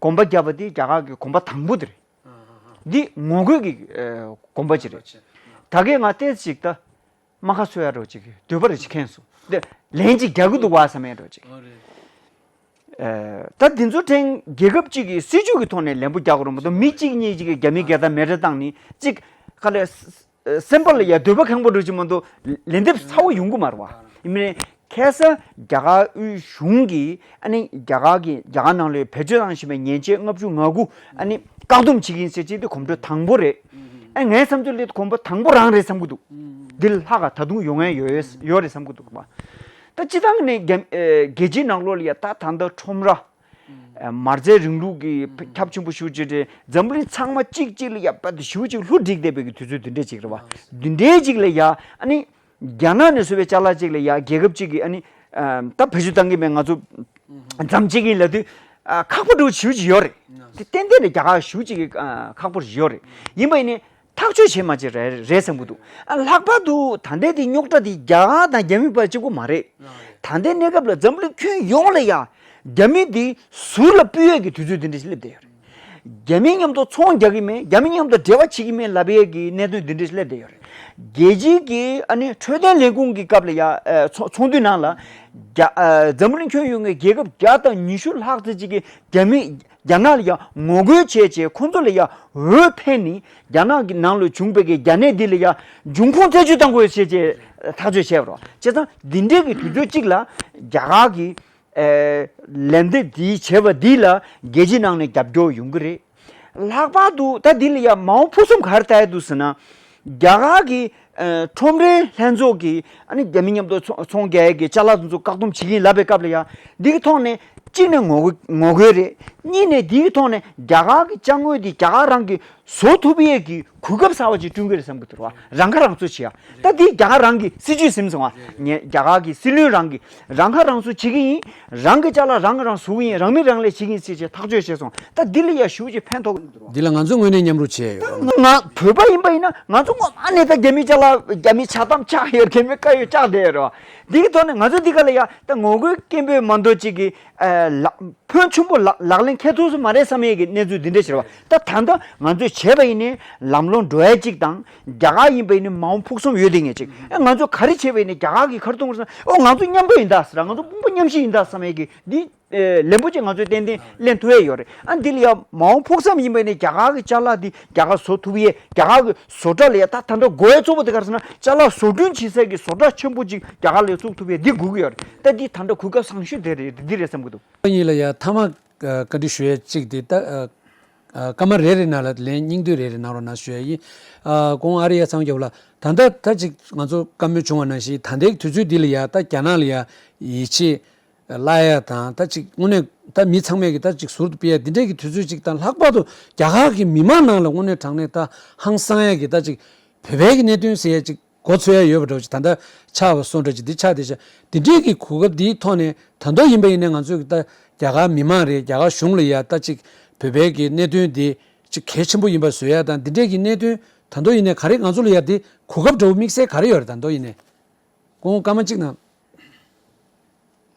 གོམ་པ་བརྒྱབ་པ་འདི་རྒྱ་གར་གྱི་གོམ་པ་དང་པོ་དེ་རེད། འདི་ངོ་རྒོལ་གྱི་ཨ་གོམ་པ་ཅིག་རེད། ད་གིན་ང་ཏོག་ཙམ་ཅིག་ད་རྨ་ཁ་གསོ་ཡ་འདྲ་བོ་ཅིག་འདོད་པ་རེ་ཅིག་ཁེངས་སོང་། འདི་ལན་ཅིག་རྒྱག་གི་འདུག་བ་བསམ་ཡ་འདྲ་བོ་ཅིག་ཨ་རེད། ཨ་ད་འདི་ཚོ་ཕྲན་རྒྱལ་ཁབ་ཅིག་གི་སྲིད་ཇུས་ཀྱི་ཐོག་ནས་ལན་པོ་རྒྱག་དགོས་རེད་མ་གཏོགས། མི་གཅིག་གཉིས་ཅིག་གིས་རྒྱ་མི་རྒྱལ་དར་མེ་སྲེག་བཏང་ནས་ཅིག་ག་ལེར་སེམས་པ་ལ་ཡ་འདོད་པ་ཁེངས་པོ་འདྲ་ཅིག་མ་གཏོགས་ལན་འདེབས་ཚ་བོ་ཡོང་གི་མ་རེད་བ། ཡིན་ནའི་ཁ་སང་རྒྱ་གར་དབུས་གཞུང་གིས་ཨ་ནི་རྒྱ་གར་གྱི་རྒྱ་གར་ནང་ལ་བེད་སྤྱོད་བཏང་བཞིན་པའི་ཉེས་ཆད་ལྔ་བཅུ་ང་དགུ་ཨ་ནི་བཀག་སྡོམ་བྱེད་ཀྱི་ཡིན་ཟེར་ཅིག་དེ་གོམ་བགྲོད་དང་པོ་རེད། ཨ་ངའི་བསམ་ཚུལ་ལ་གོམ་པ་དང་པོ་རང་རེད་བསམ་གྱི་འདུག་འདི་ལ་ལྷག་ག་ད་དུང་ཡོང་ཡ་ཡོད་ཡོད་རེད་བསམ་གྱི་འདུག་བ། ད་སྤྱིར་བཏང་ནས་རྒྱ་ཨེ་རྒྱལ་སྤྱིའི་ནང་ལོགས་ལ་ཡ་ད་ད་ལྟ་ཁྲོམ་ར། ཨེ་མ་རྩའི་རིང་ལུགས་ཀྱི་ཁྱབ་ཆེན་པོ་ཞེ་པོ་ཅིག་རེད། འཛམ་བུ་གླིང་ཚང་མ་གཅིག་གཅིག་ལ་ཡ་པ་དེ་ཞེ་པོ་ཅིག་ལྷུ་བསྒྲིགས་བསྡད་པའི་གི་དུས་ཚོད་འདི་འདྲས་ཅིག་རེད་བ། འདི་འདྲས་ཅིག་ལ་ཡ་ཨ་ནི་རྒྱ་ནག་ནས་བཟོས་པའི་ཅ་ལག་ཅིག་ལ་ཡ་རྒྱལ་ཁབ་ཅིག་གིས་ཨ་ནི་ཨ་ད་བེད་སྤྱོད་བཏང་གི་མེད། ང་ཚོ་མཚམས་བཅད་ཀྱི་ཡིན་ལབ་དུས་ཨ་ཁག་པོ་འདྲ་བོ་ཞེ་པོ་ཅིག་ཡོད་རེད། དེ་ཏན་ཏན་རེད། རྒྱ་གར་ཞེ་པོ་ཅིག་གི་ཨ་ཁག་པོ་ཡོད་རེད། ཡིན་པ་ཡིན་ནའི། ཐག་གཅོད་བྱེད་མ་བྱེད་རེད་རེད་བསམ་གྱི་འདུག་ཨ་ལྷག་པར་དུ་ད་ལྟའི་དེ་རྙོག་དྲ་དེ་རྒྱ་གར་དང་རྒྱ་མི་བར་གཅིག་པོ་མ་རེད། ད་ལྟའི་གནས་སྐབས་ལ་འཛམ་བུ་གླིང་ཁྱོན་ཡོངས་ལ་ཡ་རྒྱ་མི་དེ་ཟུར་ལ་སྤུད་ཡས་ཀྱི་དུས་ཚོད་འདི་འདྲ་ཞིག་སླེབས་བསྡད་ཡོད་རེད། རྒྱ་མི་མཉམ་དུ་ཚོང་རྒྱག་གི་མེད། རྒྱ་མི་མཉམ་དུ་འབྲེལ་བ་བྱེད་ཀྱི་མེད་ལབ་ཡས་ཀྱི་གནད་དོན་འདི་འདྲ་ཞིག་སླེབས་བསྡད་ཡོད་རེད། རྒྱལ་སྤྱིའི་གི་ཨ་ནི་འཕྲོད་བསྟེན་ལས་ཁུངས་ཀྱི་སྐབས་ལ་ཡ་ཨ་ཚོ་ཚོགས་འདུའི་ནང་ལ་རྒྱ་ཨ་འཛམ་བུ་གླིང་ཁྱོན་ཡོངས་ཀྱི་རྒྱལ་ཁབ་བརྒྱ་དང་ཉི་ཤུ་ལྷག་ཙམ་ཅིག་གིས་རྒྱ་མི། རྒྱ་ནག་ལ་ཡ་ངོ་རྒོལ་བྱས་བྱས་ཁོང་ཚོ་ལ་ཡ་འོས་འཕེན་ནས་རྒྱ་ནག་གི་ནང་ལ་བྱུང་བའི་གི་རྒྱ་ནད་འདི་ལ་ཡ་འབྱུང་ཁུངས་བཙན་བྱོལ་བཏང་དགོས་ཞེས་བྱས་ཐག་གཅོད་བྱས་པ་རེད། བྱས་ཙང་འདི་འདྲའི་གི་དུས་ཚོད་གཅིག་ལ་རྒྱ་གར་གི་ཨེ་ལན་འདེབས་འདི་བྱས་པ་འདི་ལ་རྒྱལ་སྤྱིའི་ནང་ནས་རྒྱབ་སྐྱོར་ཡོང་གི་རེད། ལྷག་པར་དུ་ད་འདི་ལ་ཡ་མ་འོངས་ཕུགས་བསམ་ག་རེ་ལྟ་ཡ་འདུག་ཟེར་ན། རྒྱ་གར་གྱི་ཨ་ཁྲོམ་རའི་ལྷན་ཚོགས་ཀྱིས་ཨ་ནི་རྒྱ་མི་མཉམ་དུ་ཚོང་ཚོང་རྒྱག་ཡས་ཀྱི་ཅ་ལག་དེ་ཚོ་བཀག་སྡོམ་བྱེད་ཀྱི་ཡིན་ལབ་པའི་སྐབས་ལ་ཡང་འདི་གི་ཐོག་ནས་གཅིག་ནས་ངོ་རྒོལ་ངོ་རྒོལ་རེད། གཉིས་ནས་འདི་གི་ཐོག་ནས་རྒྱ་གར་གྱི་ཅ་དངོས་འདི་རྒྱ་གར་རང་གིས་བཟོ་ཐུབ་ཡས་ཀྱི་གོ་སྐབས་གསར་པ་ཅིག་བསྐྲུན་གྱི་རེད་བསམ་གྱི་འདུག་ར། རང་ཁ་རང་གསོ་བྱེད་ཡ། ད་འདི་རྒྱ་གར་རང་གི་སྲིད་ཇུས་ཟིན་སོང་ང་། ངས་རྒྱ་གར་གྱི་སྲིད་བློན་རང་གིས་རང་ཁ་རང་གསོ་བྱེད་ཀྱི་ཡིན། རང་གི་ཅ་ལག་རང་གིས་རང་བཟོ་གི་ཡིན། རང་མི་རང་ལས་བྱེད་ཀྱི་ཡིན་ཟེར་བྱས་ཐག་གཅོད་བྱས་སོང་། ད་འདི་ལ་ཡ་ཞེ་པོ་ཅིག་ཕན་ཐོགས་ཀྱི་མི་འདུག་ར། འདི་ལ་ང་ཚོ་དངོས་གནས་མཉམ་རུབ་བྱས་ཡོད། ང་བོད་པ་ཡིན་པ་ཡིན་ན་ང་ཚོ་སྔོན་མ་ནས་ད་རྒྱ་མི་ཅ་ལག་རྒྱ་མི་ཇ་དམ་ཆག་ཡོད། རྒྱ་མི་དཀར་ཡོལ་བཅག་བསྡད་ཡོད་རེད་བ། འདི་གི་ཐོག་ནས་ང་ཚོ་འདི་ག་ལ་ཡ་ད་ངོ་རྒོལ་སྐད་འབོད་མ་གཏོགས་ཅིག་གི་ཨ་ལག་ཕོན་ཆེན་པོ་ལག་ལག་ལེན་འཁེལ་ཐུབ་ས་མ་རེད་བསམ་ཡས་ཀྱི་གནས་ཚུལ་འདི་འདྲ་ཞིག་རེད་བ། ད་ད་ལྟ་ང་ཚོས་བྱས་པ་ཡིན་ནའི་ལམ་ལྷོང་འགྲོ་ཡ་ཅིག་དང་རྒྱ་གར་ཡིན་པ་ཡིན་ནའི་མ་འོངས་ཕུགས་བསམ་ཡོད་དེ་ངེས་ཅིག་ཨ་ང་ཚོ་ག་རེ་བྱས་པ་ཡིན་ནའི་རྒྱ་གར་གྱིས་ག་རེ་གཏོང་གི་རེད་ཟེར་ན། ཨོ་ང་ཚོ་མཉམ་པོ་ཡིན་ད་ཟེར་ར། ང་ཚོ་དཔུང་པ་མཉམ་གཤིབ་ཡིན་ད་བསམ་ཡས་ཀྱི་འདི། ཨེ་ལན་པོ་ཅིག་ང་ཚོས་ཏན་ཏན་ལེན་ཐུབ་ཡས་ཡོད་རེད། ཨ་འདི་ལ་ཡ་མ་འོངས་ཕུགས་བསམ་ཡིན་པ་ནི་རྒྱ་གར་གྱི་ཅ་ལག་འདི་རྒྱ་གར་བཟོ་ཐུབ་ཡས། རྒྱ་གར་གྱི་བཟོ་གྲྭ་ལ་ཡ་ད་ད་ལྟ་དགོས་ཡས་གཙོ་བོ་དེ་ག་རེ་ཟེར་ན། ཅ་ལག་བཟོ་སྐྲུན་བྱེད་སའི་གི་བཟོ་གྲྭ་ཆེན་པོ་ཅིག་རྒྱ་གར་ལ་བཙུགས་ཐུབ་ཡས་འདི་དགོས་ཀྱི་ཡོད་རེད། ད་འདི་ད་ལྟ་གོ་སྐབས་བཟང་ཤོས་དེ་རེད། འདི་རེད་བསམ་གྱི་འདུག་ཨ་ཡིན་ལ་ཡ་མཐའ་མ་བཀའ་འདྲི་ཞུ་ཡས་གཅིག་དེ་ད་ཨ་ཨ་སྐར་མ་རེ་རེ་ནང་ལ་ལན་སྙིང་བསྡུས་རེ་རེ་གནང་རོགས་གནང་ཞུ་ཡས་ཡིན། ཨ་ཁོང་ཨ་རི་ཡ་ཚང་རྒྱབ་ལ་ད་ལྟ་ད་ཅིག་ང་ཚོ་བཀའ་མོལ་བྱུང་བ་ནང་བཞིན་ད་ལྟའི་དུས་ཚོད་འདི་ལ་ཡ་ད་རྒྱ་ནག་ལ་ཡ་ཡིད་ཆེས། བརླག་ཡ་དང་ད་ཅིག་དངོས་གནས་ད་མི་ཚང་མས་ཀྱི་ད་ཅིག་ཟུར་དུ་སྤེལ་ཡ་འདི་འདྲས་ཀྱི་དུས་ཚོད་ཅིག་དང་། ལྷག་པར་དུ་རྒྱ་གར་གྱི་མི་མང་ནང་ལ་དངོས་གནས་དྲང་གནས་ད་ཧང་སང་ཡ་གི་ད་ཅིག་བོད་པའི་གི་གནད་དོན་ཟེར་ཡ་ཅིག་མགོ་ཚོས་ཡ་ཡོད་པ་འདྲ་བོ་ཅིག་ད་ལྟ་ཆགས་པ་སོང་འདྲ་ཅིག་འདི་ཆགས་བསྡད་ཤག་འདི་འདྲས་ཀྱི་གོ་སྐབས་འདིའི་ཐོག་ནས་ད་དུང་ཡིན་པ་ཡིན་ན་ང་ཚོས་ཀྱི་ད་རྒྱ་གར་མི་མང་རེད། རྒྱ་གར་གཞུང་ལ་ཡ་ད་ཅིག་བོད་པའི་གི་གནད་དོན་འདི་ཅིག་གལ་ཆེན་པོ་ཡིན་པ་བཟོ་ཡ་དང་། འདི་འདྲས་ཀྱི་གནད་དོན་ད་དུང་ཡིན་ནའི་ག་རེ་ང་ཚོ་ལ་ཡ་འདི་གོ་སྐབས་འདྲ་བོ་དམིགས་བསལ་ག་རེ་ཡོད་རེད། ད་དུང་ཡིན་ནའི་ཁོང་སྐར་མ་གཅིག་ནང་།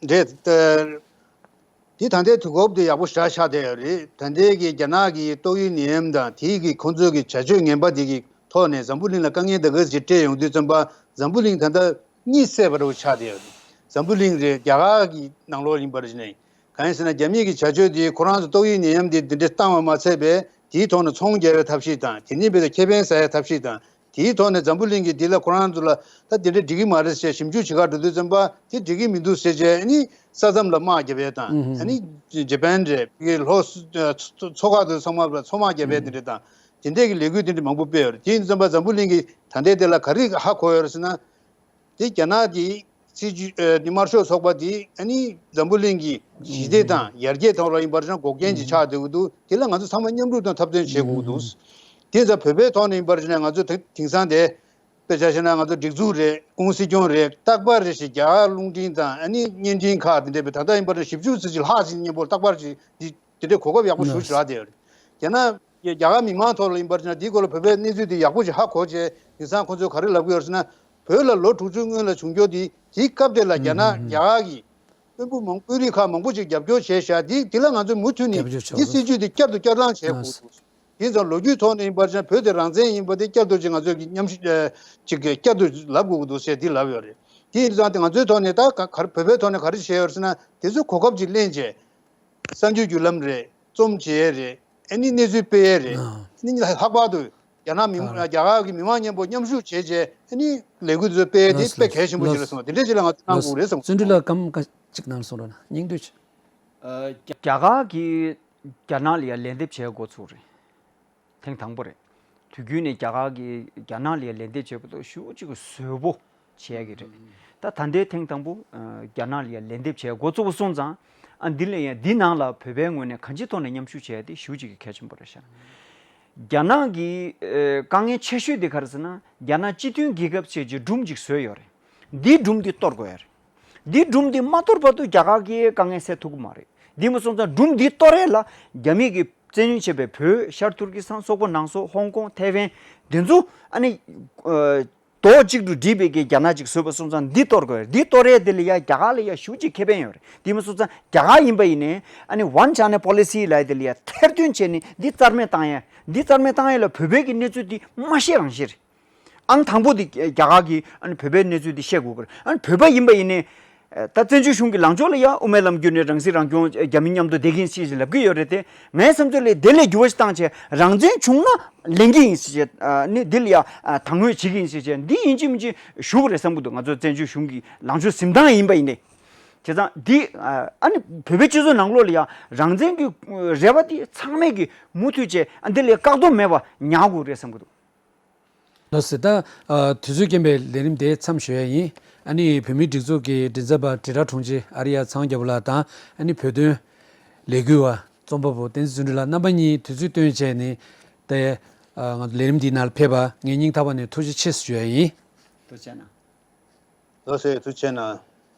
རེད། ད་འདི་ད་ལྟའི་དུས་སྐབས་དེ་ཡག་པོ་ཞེ་དྲག་ཆགས་བསྡད་ཡོད་རེད། ད་ལྟའི་གི་རྒྱ་ནག་གི་ཏོག་དབྱིབས་ནད་ཡམས་དང་དེའི་གི་ཁོང་ཚོའི་གི་བྱ་སྤྱོད་ངན་པ་དེ་གི་ཐོག་ནས་འཛམ་བུ་གླིང་ལ་དཀའ་ངལ་ད་ག་ཚོད་སྤྲད་ཡོང་དུས་ཙམ་པ། འཛམ་བུ་གླིང་ད་ལྟ་གཉིད་སད་པ་འདྲ་བོ་ཆགས་བསྡད་ཡོད་རེད། འཛམ་བུ་གླིང་རེད། རྒྱ་གར་གི་ནང་ལོགས་ཡིན་པར་བྱས་ནས། གང་ཡིན་ཟེར་ན་རྒྱ་མིའི་གི་བྱ་སྤྱོད་དེ་ཁོ་རང་ཚོ་ཏོག་དབྱིབས་ནད་ཡམས་དེ་འདི་འདྲ་བཏང་བ་མ་ཚད་པས། དེའི་ཐོག་ནས་ཚོང་རྒྱག་པའི་ཐབས་ཤེས་དང་། དེ་ནས་བས་ཁེ་ཕན་ཟ་ཡའི་ཐབས་ཤེས་དང་། དེའི་ཐོག་ནས་འཛམ་བུ་གླིང་གིས་འདི་ལ་ཁོ་རང་ཚོ་ལ་ད་དེ་འདྲ་འགྲིག་གི་མ་རེད་ཟེར་ཞིབ་འཇུག་བྱེད་གར་འགྲོ་དུས་ཙམ་པ། དེ་འགྲིག་གི་མི་འདུག་ཟེར་བྱས་ཨ་ནི་ས་མཚམས་ལ་དམག་རྒྱབ་ཡས་དང་། ཨ་ནི་ཇ་པན་རེད། ལྷོ་མཚོ་ཁ་དེ་ཚང་མ་ལ་མཚོ་དམག་རྒྱབ་ཡས་དེ་འདྲ་དང་། དེ་འདྲས་ཀྱི་ལས་འགུལ་དེ་འདྲ་མང་པོ་སྤེལ་ཡོད་རེད། དེ་ཡིན་དུས་ཙམ་པ་འཛམ་བུ་གླིང་གིས་ད་ལྟའི་དེ་ལ་ག་རེ་ཧ་གོ་ཡོད་རེད་ཟེར་ན། དེ་རྒྱ་ནག་གི་སྲིད་ཇུས་ཨ་དེ་དམར་ཤོག་ཚོགས་པ་དེ་ཨ་ནི་འཛམ་བུ་གླིང་གི་ཞི་བདེ་དང་ཡར་རྒྱས་ཐོག་ལ་ཡིན་པར་བྱས་ན་འགོག་རྐྱེན་ཅིག་ཆགས་བསྡད་ཀྱི་འདུག་དེ་ལ་ང་ཚོ་ཚང་མ་མཉམ་རུབ་དང་འཐབ་རྩོད་བྱེད་དགོས་ཀྱི་འདུག་དེ་ཡིན་ཙང་བོད་པའི་ཐོག་ནས་ཡིན་པར་བྱས་ན་ང་ཚོ་དེ་དེང་སང་དེ། དཔེ་ཆ་བཞག་ན་ང་ཚོ་སྒྲིག་འཛུགས་རེད། ཀུང་སྲིད་སྐྱོང་རེད། རྟག་པར་རེ་ཞིག་རྒྱ་གར་རླུང་འཕྲིན་དང་ཨ་ནི་བརྙན་འཕྲིན་ཁག་དེ་འདྲ་བའི་ད་ལྟ་ཡིན་པར་བཞི་བཅུ་ཙམ་ཞིག་ལྷག་ཅིག་མཉམ་པོ་རྟག་པར་ཅིག་འདི་དེ་འདྲའི་གོ་སྐབས་ཡག་པོ་ཞེ་པོ་ཅིག་རག་བསྡད་ཡོད་རེད། རྒྱ་ནག་རྒྱ་གར་མི་མང་ཐོག་ལ་ཡིན་པར་བྱས་ན་འདིའི་སྐོར་ལ་བོད་པའི་གནས་ཚུལ་འདི་ཡག་པོ་ཞིག་ཧ་གོ་བྱས། དེང་སང་ཁོ་ཚོས་ག་རེ་ལབ་ཀྱི་ཡོད་ཟེར་ན། བོད་ལ་ལོ་དྲུག་ཅུ་སྔོན་ལ་བྱུང་རྒྱུ་འདི་དེའི་སྐབས་དེ་ལ་རྒྱ་ནག་རྒྱ་གར་གྱི་དཔོན་པོ་མང་དཔོན་རིགས་ཁག་མང་པོ་ཅིག་རྒྱབ་སྐྱོར་བྱས་ཤག་འདི་དེ་ལ་ང་ཚོས་མུ་མཐུད་ནས་རྒྱབ་སྐྱོར་བྱ་དགོས། འདི་སྲིད་ཇུས་འདི་བསྐྱར་དུ་བསྐྱར་བཏང་བྱེད་དགོས་འདུག་དེ་ཙང་ལོ་རྒྱུས་ཐོག་ནས་ཡིན་པར་བྱས་ན་བོད་དེ་རང་བཙན་ཡིན་པ་དེ་བསྐྱར་དུ་ཅིག་ང་ཚོས་ཀྱི་མཉམ་ཞུ་ཨ་ཅིག་གི་བསྐྱར་དུ་ལབ་དགོས་ཀྱི་འདུག་ཟེར་འདི་ལབ་ཡོད་རེད། དེ་ཡིན་ཙང་དེ་ང་ཚོའི་ཐོག་ནས་ད་ག་ག་བོད་པའི་ཐོག་ནས་ག་རེ་བྱས་ཡོད་ཟེར་ན། དེ་ཚོའི་གོ་སྐབས་ཅིག་ལེན་བྱས། གསར་འགྱུར་བརྒྱུད་ལམ་རེད། རྩོམ་བྱེད་ཡས་རེད། ཨ་ནི་གནས་ཚུལ་སྤེལ་ཡས་རེད། ཨ་ནི་ལྷག་པར་དུ་རྒྱ་ནག་མི་ཨ་རྒྱ་གར་གྱི་མི་མང་མཉམ་པོ་མཉམ་ཞུགས་བྱས་རྗེས་ཨ་ནི་ལས་འགུལ་དེ་ཚོ་སྤེལ་ཡས་དེ་ལགས་དཔེ་གལ་ཆེན་པོ་ཞིག་རེད་ལགས་གསུངས། དེ་འདྲའི་ཅིག་ལ་ང་ཚོ་གནང་དགོས་རེད་གསུངས། བརྩོན་འགྲུས་ལགས་སྐར་མ་ཁ་ཅིག་གནང་སོང་རོགས་གནང་། སྙིང་བསྡུས་ཅིག་ཨ་རྒྱ་རྒྱ་གར་གྱིས་རྒྱ་ནག་ལ་ཡ་ལན་འདེབས་བྱས་འགོ་ཚུགས་རེད། ཐེངས་དང་པོ་རེད། དུས་རྒྱུན་ནས་རྒྱ་གར་གྱིས་རྒྱ་ནག་ལ་ལན་འདེབས་བྱེད་པ་དང་ཞེ་པོ་ཅིག་གི་བཟོད་པོ་བྱེད་ཡ་གི་རེད། ད་ད་ལྟའི་ཐེངས་དང་པོ་ཨ་རྒྱ་ནག་ལ་ལན་འདེབས་བྱེད་འགོ་བཙུགས་པ་སོང་ཙང་། ཨ་འདི་ལ་ཡང་འདི་ནང་ལ་བོད་པའི་ངོས་ནས་གང་ཅིའི་ཐོག་ནས་མཉམ་ཞུགས་བྱེད་ཡ་དེ་ཞེ་པོ་ཅིག་གི་གལ་ཆེན་པོ་རེད་ཤག་རྒྱ་ནག་གི་ཨ་དཀའ་ངལ་ཆེ་ཤོས་དེ་ག་རེ་ཟེར་ན། རྒྱ་ནག་སྤྱི་མཐུན་རྒྱལ་ཁབ་ཅེས་ཀྱི་སྒྲོམ་ཅིག་བཟོས་ཡོད་རེད། འདིའི་སྒྲོམ་འདི་གཏོར་དགོས་ཡ་རེད། འདིའི་སྒྲོམ་འདི་མ་གཏོར་བར་དུ་རྒྱ་གར་གྱིས་དཀའ་ངལ་སེལ་ཐུབ་ཀྱི་མ་རེད། འདི་མ་སོང་ཙང་སྒྲོམ་འདི་གཏོར་ཡས་ལ་རྒྱ་མི་གིས་བཙན་གནོན་བྱས་པའི་བོད། ཤར་ཏུར་ཀི་སི་ཐན། སོག་པོ་ནང་སོག་ཧོང་ཀོང་། ཐའེ་ཝན། འདི་ཚོ་ཨ་ནི་ཨ་རྡོག་གཅིག་ཏུ་སྒྲིལ་བའི་གི་རྒྱ་ནག་ཅིག་བཟོས་པ་སོང་ཙང་འདི་གཏོར་དགོས་རེད། འདི་གཏོར་ཡས་དེ་ལ་ཡ་རྒྱ་གར་ལ་ཡ་ཞེ་པོ་ཅིག་ཁེ་ཕན་ཡོད་རེད། འདི་མ་སོང་ཙང་རྒྱ་གར་ཡིན་པ་ཡིན་ནའི་ཨ་ནི་ཝན་ཅའི་ན་པོ་ལི་སི་ལབ་ཡས་དེ་ལ་ཡ་ཐེར་འདོན་བྱས་ནས་འདི་རྩ་མེད་བཏང་ཡས། འདི་རྩ་མེད་བཏང་ཡས་ལ་བོད་པའི་གི་གནས་ཚུལ་འདི་མ་བཤད་རང་བཤད་རེད། ཨང་དང་པོ་དེ་རྒྱ་གར་གྱིས་ཨ་ནི་བོད་པའི་གནས་ཚུལ་དེ་བཤད་དགོས་ཀྱི་རེད། ཨ་ནི་བོད་པ་ཡིན་པ་ཡིན་ནའི། ད་བཙན་བྱོལ་གཞུང་གི་ལངས་ཕྱོགས་ལ་ཡང་དབུ་མའི་ལམ་བརྒྱུད་ནས་རང་སྲིད་རང་སྐྱོང་རྒྱ་མི་མཉམ་དུ་བསྡད་ཀྱི་ཡིན་ཞེས་ལབ་ཀྱི་ཡོད་རེད་དེ། ངའི་བསམ་ཚུལ་ལ་དེ་ལས་འགྱུར་བ་ཞིག་བཏང་བྱས་རང་བཙན་བྱུང་ན་ལེན་གྱི་ཡིན་ཞེས་བྱས། ཨ་ནི་འདི་ལ་ཡང་དང་འོས་བྱེད་ཀྱི་ཡིན་ཞེས་བྱས་འདི་ཡིན་གཅིག་མིན་གཅིག་ཞུ་དགོས་རེད་བསམ་གྱི་འདུག་ང་ཚོ་བཙན་བྱོལ་གཞུང་གི་ལངས་ཕྱོགས་འཛིན་སྟངས་ཡིན་པ་ཡིན་ནའི། བྱས་ཙང་འདི་ཨ་ནི་བོད་པའི་སྤྱི་ཚོགས་ནང་ལོགས་ལ་ཡང་རང་བཙན་གྱི་རེ་བ་འདི་ཚང་མས་ཀྱི་མུ་མཐུད་བྱས། ཨ་འདི་ལ་བཀག་སྡོམ་མེད་པ་ཉར་དགོས་རེད་བསམ་གྱི་འདུག་ལགས་སོ། ད་ཨ་དུས་ཚོད་རྐྱེན་པས་ལས་རིམ་དེ་མཚམས་ཞུ་ཡ་ཡིན། ཨ་ནི་བོད་མིའི་སྒྲིག་འཛུགས་ཀྱི་མགྲིན་ཚབ་པ་དྲིལ་བསྒྲགས་དྲུང་ཆེ་ཨ་རི་ཡ་ཚང་རྒྱལ་པོ་ལགས་དང་། ཨ་ནི་བོད་དོན་ལས་འགུལ་བ་རྩོམ་པ་པོ་བསྟན་འཛིན་བརྩོན་འགྲུས་ལགས་རྣམ་པ་གཉིས་དུས་ཚོད་བཏོན་བྱས་ནས་དེ་ཨ་ང་ཚོ་ལས་རིམ་འདིའི་ནང་ལ་ཕེབས་པ་ངས་སྙིང་ཐག་པ་ནས་ཐུགས་རྗེ་ཆེ་ཞུ་ཡ་ཡིན། ཐུགས་རྗེ་གནང་། ལགས་སོ། ཐུགས་རྗེ་གནང་།